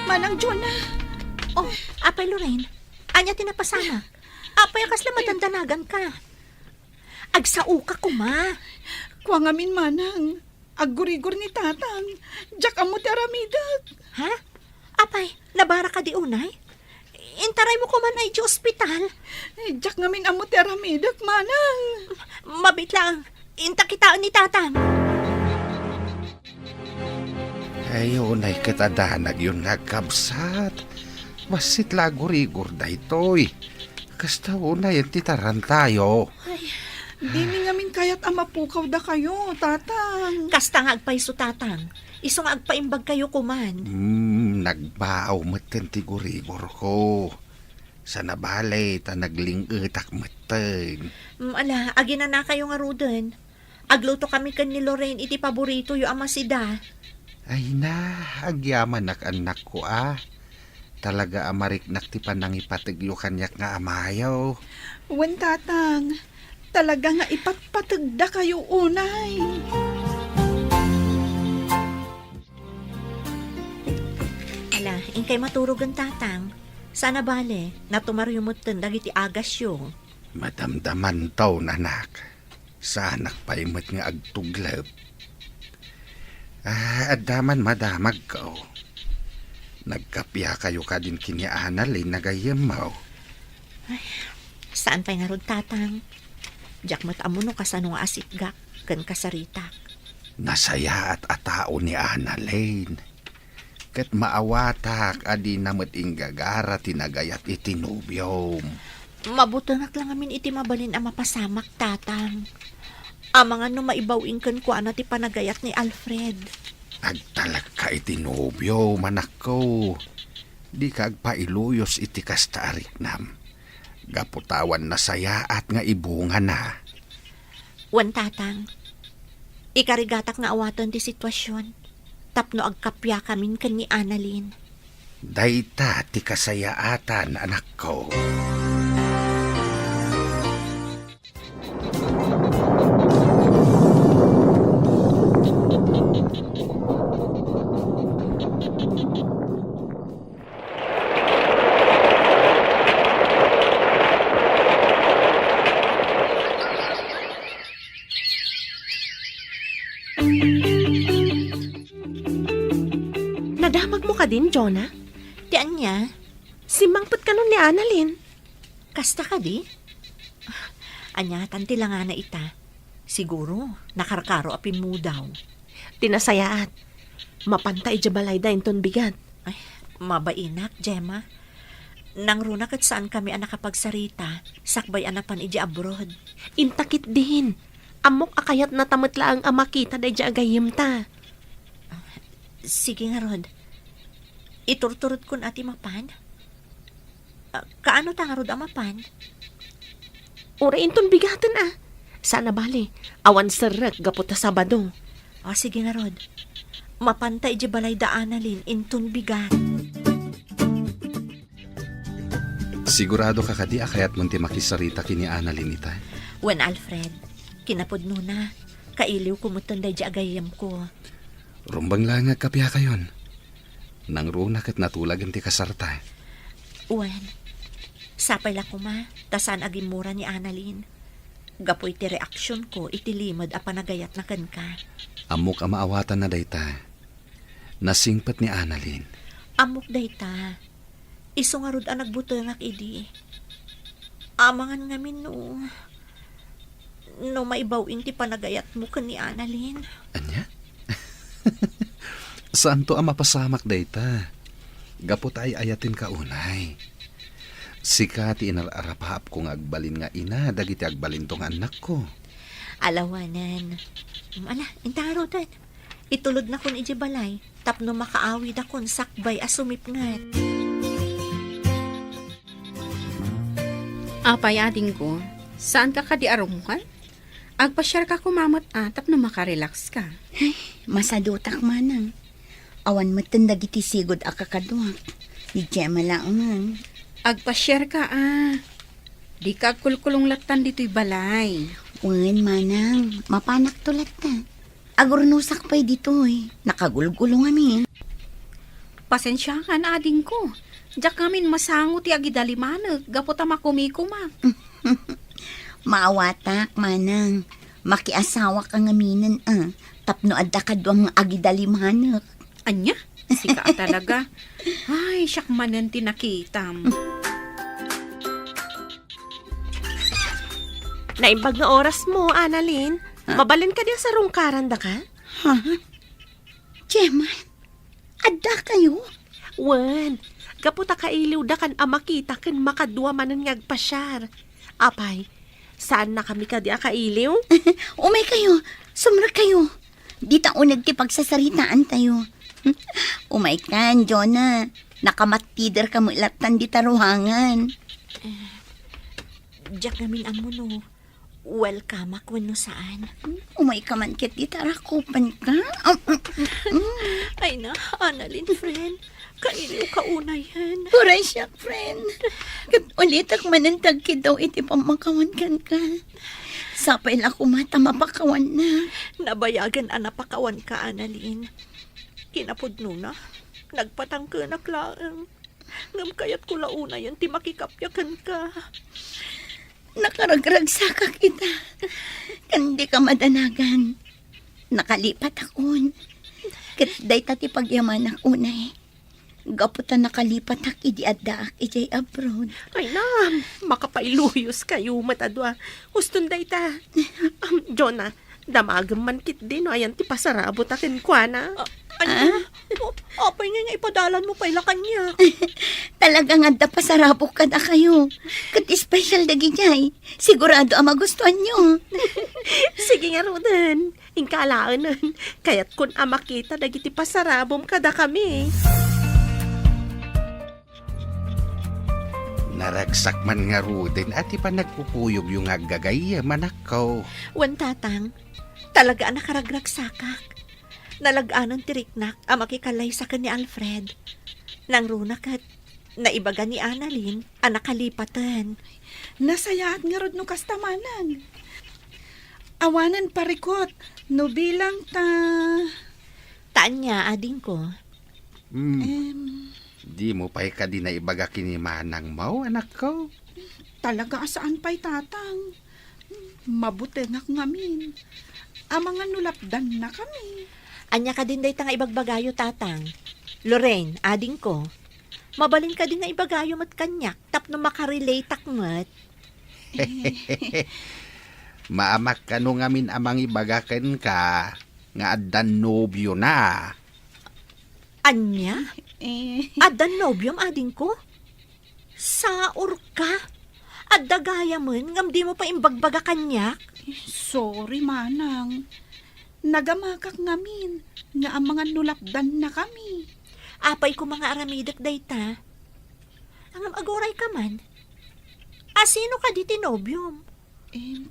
Manang Jonah! Oh, Apay Loren, ania ti napasamak? Apay a kasla madandanagan ka? Agsaoka koma. Kua ngamin, manang. Aggurigor ni tatang. Diak ammo ti aramidek. Ha? Apay, nabara kadi unay? Intaraymo koman ay di ospital. Eh, diak ngamin ammo ti aramidek, manang. Mabiit lang. Inta kitaen ni tatang. Ay, unay ket a danagyon nga agkabsat. Bassit la aggurigor daytoy. Kasta unayen ti tarantayo. Ay, dimi ngamin kayat a mapukaw dakayo, tatang. Kasta nga agpayso, tatang. Isu nga agpaimbag kayo koman. Hmm, nagbaaw metten ti gurigorko. Sana bale, ta nagling-etak metten. Mm, ala, aginana kayo ngaruden. Agluto kami ken ni Lorraine iti paboritoyo a masida. Ay na, agyamanak, annakko, a. Talaga a mariknak ti panangipategyo kaniak nga amayo. Wen, tatang, talaga nga ipatpategda kayo unay. Ala, inkay maturogen, tatang. Sana bale, natumaryo metten dagiti agasyo. Madamdamanto, anak. Saanak pay met nga agtuglep. Ah, adda man madamagko. Nagkappia kayo kadin ken ni Annalyn a gayyemmo? Ay, saan pay ngarud, tatang. Diak met ammo no kasano nga asitgak ken kasaritak. Nasayaat a tao ni Annalyn. Ket maawatak a dina met inggagara ti nagayat iti nobiom. Mabutenak la ngamin iti mabalin a mapasamak, tatang. Amangan no maibaw-ing kenkuana ti panagayat ni Alfred. Agtalekka iti nobiom, anakko. Dika agpailuyos iti kasta a riknam. Gapu ta awan nasayaat nga ibungana. Wen, tatang, ikarigatak nga awaten ti situasion tapno agkappiakamin ken ni Annalyn. Dayta ti kasayaatan, anakko. Nadamagmo kadin, Jonah? Ti ania? Simmangpet kanon ni Annalyn. Kasta kadi? Ania tan ti langana ita? Siguro, nakarkaro a pimmudaw. Ti nasayaat, mapanta idiay balayda inton bigat. Ay, mabainak, Gemma. Nangruna ket saankami a nakapagsarita, sakbay a napan idiay abroad. Inta ketdin. Ammok a kayatnata met laeng a makita daydiay a gayyemta. Sige ngarud. Iturturodkon a ti mapan? Ah, kaano ta ngarud a mapan? Uray inton bigaten a. Saan a bale, awan serrek gapu ta Sabado. O, sige ngarud. Mapanta idiay balayda Annalyn inton bigat. Sigurado ka kadi a kayatmon ti makisarita ken ni Annalyn ita? Wen, Alfred. Kinapudnona, kailiwko metten daydiay a gayyemko. Rumbeng laeng nga agkapiakayon. Nangruna ket natulagen ti kasarta. Wen, sapay la koma ta saan a gimmura ni Annalyn gapu iti reaksionko iti limed a panagayatna kenka. Ammok a maawatanna dayta. Nasingpet ni Annalyn. Ammok dayta. Isu ngarud a nagbutengak idi. Amangan ngamin no, no maibaw-in ti panagayatmo ken ni Annalyn. Ania? Saanto a mapasamak dayta. Gapu ta ay-ayatenka unay. Sika ti inar-arapaapko nga agbalin nga ina dagiti agbalinto nga annakko. Alawanan. Ala, inta ngaruden. Itulodnakon idiay balay tapno makaawidakon sakbay a sumipnget. Apay, adingko, saanka kadi a rummuar? Agpasiarka koma met a tapno makarelaxka. Ay, masadutak manang. Awan metten dagiti sigud a kakaduak. Ni Gemma laengen. Agpasiarka a. Dika agkulkulong lattan ditoy balay. Wen, manang, mapanakto latta. Agurnosak pay ditoy. Nakagulgulo ngamin. Pasensiakan, adingko. Diak ngamin masango ti agidalimanek gapu ta makumikumak. Maawatak, manang. Makiasawaka ngaminen a. Tapno adda kaduam nga agidalimanek. Ania? Sika a talaga. Ay, siak manen ti nakitam. Naimbag nga orasmo, Annalyn. Ah? Mabalin kadi a sarungkarandaka? Ha? Gemma, addakayo? Wen, gapu ta kailiwdakan a makita ken makadua manen nga agpasiar. Apay, saannakami kadi a kailiw? Umaykayo, sumrekkayo. Dita uneg ti pagsasaritaantayo. Umaykan, Jonah. Nakamattiderka met lattan dita ruangan. Diak ngamin ammo no welcome-ak wenno saan. Umayka man ket dita rakupenka. Ay na, Annalyn, friend. Kailiwka unayen. Uray siak, friend. Ket ulitek manen ti agkiddaw iti pammakawan kenka. Sapay la koma ta mapakawannak. Nabayagen a napakawanka, Annalyn. Kinapudnona, nagpatangkenak laeng. Ngem kayatko la unayen ti makikappia kenka. Nakaragragsakak ita. Ken dika madanagan. Nakalipatakon. Ket dayta ti pagyamanak unay. Gapu ta nakalipatak idi addaak idiay abroad. Ay na, makapailuyos kayo met a dua. Huston dayta. Am, Jonah, damagem man ketdi no ayan ti pasarabota kenkuana. Ah, ania? Ah? O, apay ngay nga ipadalanmo pay la kaniak? Talaga nga adda pasarabok kadakayo. Ket special dagidiay. Sigurado a magustuanyo. Sige ngaruden. Inka alaenen. Kayatkon a makita dagiti pasarabom kadakami. Naragsak man ngaruden a ti panagpupuyogyo nga aggagayyem, anakko. Wen, Tatang, talaga a nakaragragsakak. Nalag-anan ti riknak a makikallaysa ken ni Alfred. Nangruna ket naibaga ni Annalyn a nakalipaten. Nasayaat ngarud no kasta, Manang. Awanen parikut no bilang ta. Ta ania, adingko? Hmm. Em. Dimo pay kadi naibaga ken ni manangmo, anakko? Talaga a saan pay, Tatang. Mabutenak ngamin. Amangan no lapdannakami. Ania kadin dayta nga ibagbagayo, Tatang? Lorraine, adingko. Mabalin kadi nga ibagayo met kaniak tapno makarelateak met? Maamak kano ngamin a mangibaga kenka nga addan nobiona. Ania? Eh. Addan nobiom, adingko? Saorka? Adda gayamen ngem dimo pay imbagbaga kaniak? Sorry, Manang. Nagamakak ngamin nga amangan no lapdannakami. Apay koma nga aramidek dayta? Ngem agurayka man. A sino kadi ti nobiom? Em,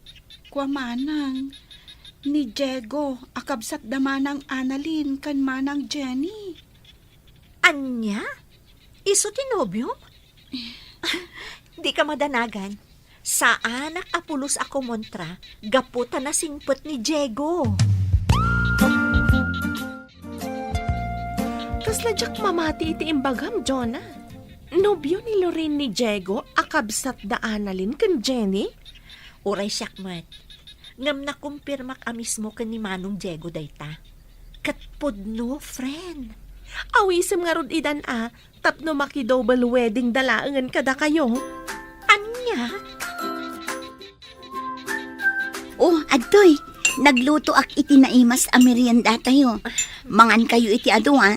kua, Manang, ni Diego a kabsat da Manang Annalyn ken Manang Jenny. Ania? Isu ti nobiom? Dika madanagan. Saanak a pulos a kumontra gapu ta nasingpet ni Diego. Kasla diak mamati iti imbagam, Jonah. Nobio ni Lorraine ni Diego a kabsat da Annalyn ken Jenny? Uray siak met. Ngem nakumpirmak a mismo ken ni Manong Diego dayta. Ket pudno, friend. Awisem ngarud idan a, tapno maki-double wedding da laengen kadakayo. Ania? Oh, adtoy. Naglutoak iti naimas a meriendatayo. Mangankayo iti adu, a.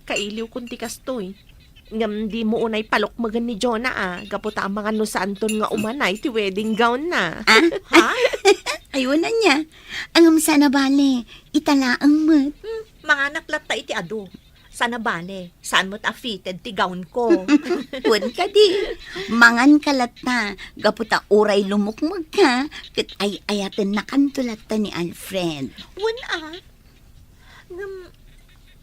Kailiwkon ti kastoy. Ngem dimo unay palukmegen ni Jonah, a, gapu ta amangan no saanton nga umanay ti wedding gown na. Ah? Ha? Aywan, ania. Ngem saan a bale, ita laeng met. Hmm, manganak latta iti adu. Saan a bale, saan met a fitted ti gown ko. Wen kadi, manganka latta, gapu ta uray lumukmegka, ket ay-ayatennakanto latta ni Alfred. Wen a, ngem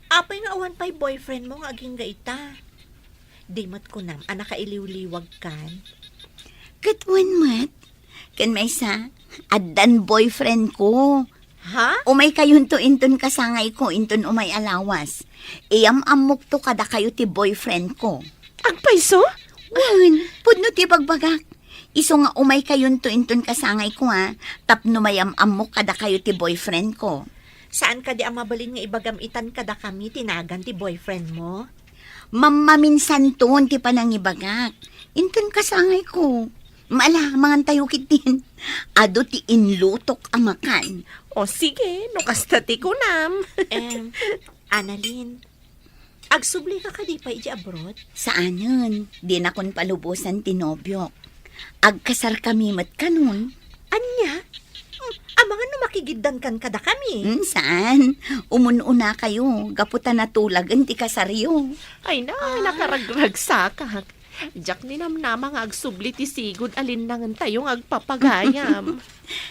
apay nga awan pay boyfriend mo nga agingga ita? Di met kunam a nakailiwliwagkan? Ket wen met, ken maysa, addan boyfriend ko. Ha? Umaykayonto inton kasangayko inton umay a lawas. Iyam-ammokto kadakayo ti boyfriend ko. Agpayso? Wen, pudno ti bagbagak. Isu nga umaykayonto inton kasangayko, a, tapno mayam-ammok kadakayo ti boyfriend ko. Saan kadi a mabalin nga ibagam itan kadakami ti nagan ti boyfriend mo? Mammaminsanton ti panangibagak. Inton kasangayko. Ala, mangantayo ketdin. Adu ti inlutok a makan. O sige, no kasta ti kunam. Em, Annalyn, agsublika kadi pay idiay abroad? Saanen, dinakon palubosan ti nobiok. Agkasarkami met kanon. Ania? Hmm, amangan no makigiddankan kadakami? Hmm, saan? Umun-unakayo, gapu ta natulagen ti kasaryo. Ay na, ay, nakaragragsakak. Diak ninamnama nga agsubli ti sigud a linnangentayo nga agpapagayam.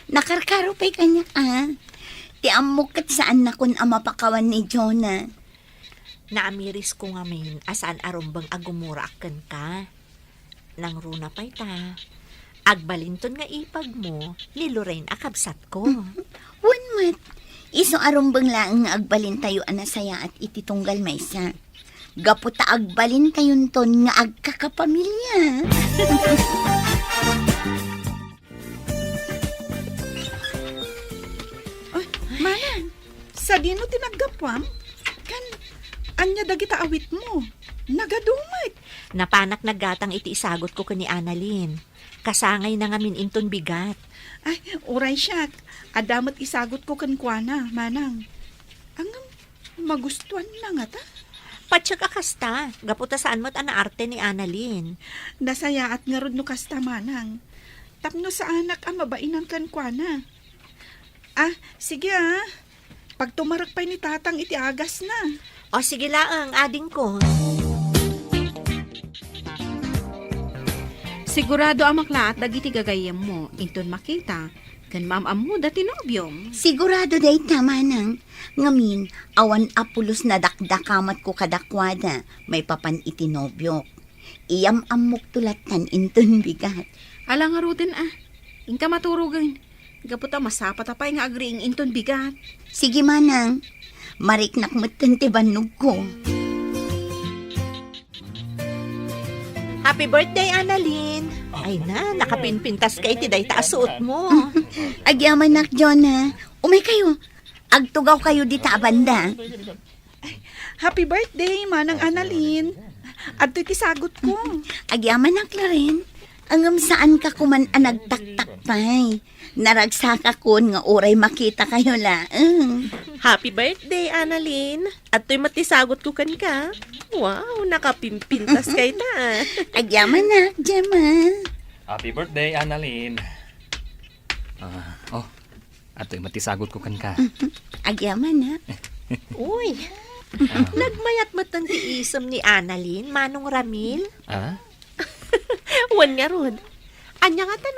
Nakarkaro pay kaniak, a. Ti ammok ket saannakon a mapakawan ni Jonah. Naamirisko ngamin a saan a rumbeng a gumuraak kenka. Nangruna pay ta, agbalinton nga ipagmo ni Lorraine a kabsatko. Wen met, isu a rumbeng laeng nga agbalintayo a nasayaat iti tunggal maysa. Gapu ta agbalintayonton nga agkakapamilia. Ay, Manang, sadino ti naggapuam? Ken, ania dagita awitmo? Nagadu met. Napanak naggatang iti isagutko ken ni Annalyn. Kasangayna ngamin inton bigat. Ay, uray siak. Adda met isagutko kenkuana, Manang. Ngem, magustuanna ngata? Patiek a kasta, gapu ta saan met a naarte ni Annalyn. Nasayaat ngarud no kasta, Manang. Tapno saanak a mabainan kenkuana. Ah, sige, a. Pagtumarek pay ni Tatang iti agasna. O, sige laeng, adingko. Sigurado a maklaat dagiti gagayyemmo inton makita Ken maam-ammoda ti nobiom. Sigurado dayta, manang. Ngamin, awan a pulos nadakdakamatko kadakuada maipapan iti nobiok. Iyam-ammokto lattan inton bigat. Ala ngaruden a. Inka maturogen. Gapu ta masapata pay nga agriing inton bigat. Sige, manang. Mariknak metten ti bannogko. Happy birthday, Annalyn! Ay na, nakapinpintas ka iti dayta a suot mo. Agyamanak, Jonah. Umay kayo. Agtugaw kayo dita a banda. Happy birthday, Manang Annalyn. Adtoy ti sagutko. Agyamanak, Loren. Ngem saanka koman a nagtaktak pay. Naragsakakon nga uray makita kayo laeng. Happy birthday, Annalyn. Adtoy met ti sagutko kenka. Wow, nakapimpintas kayta. Agyamanak, Gemma. Happy birthday, Annalyn. Ah, oh, adtoy met ti sagutko kenka. Agyamanak. Uy, nagmayat met ti isem ni Annalyn, Manong Ramil? Ah? Wen ngarud. Ania ngata no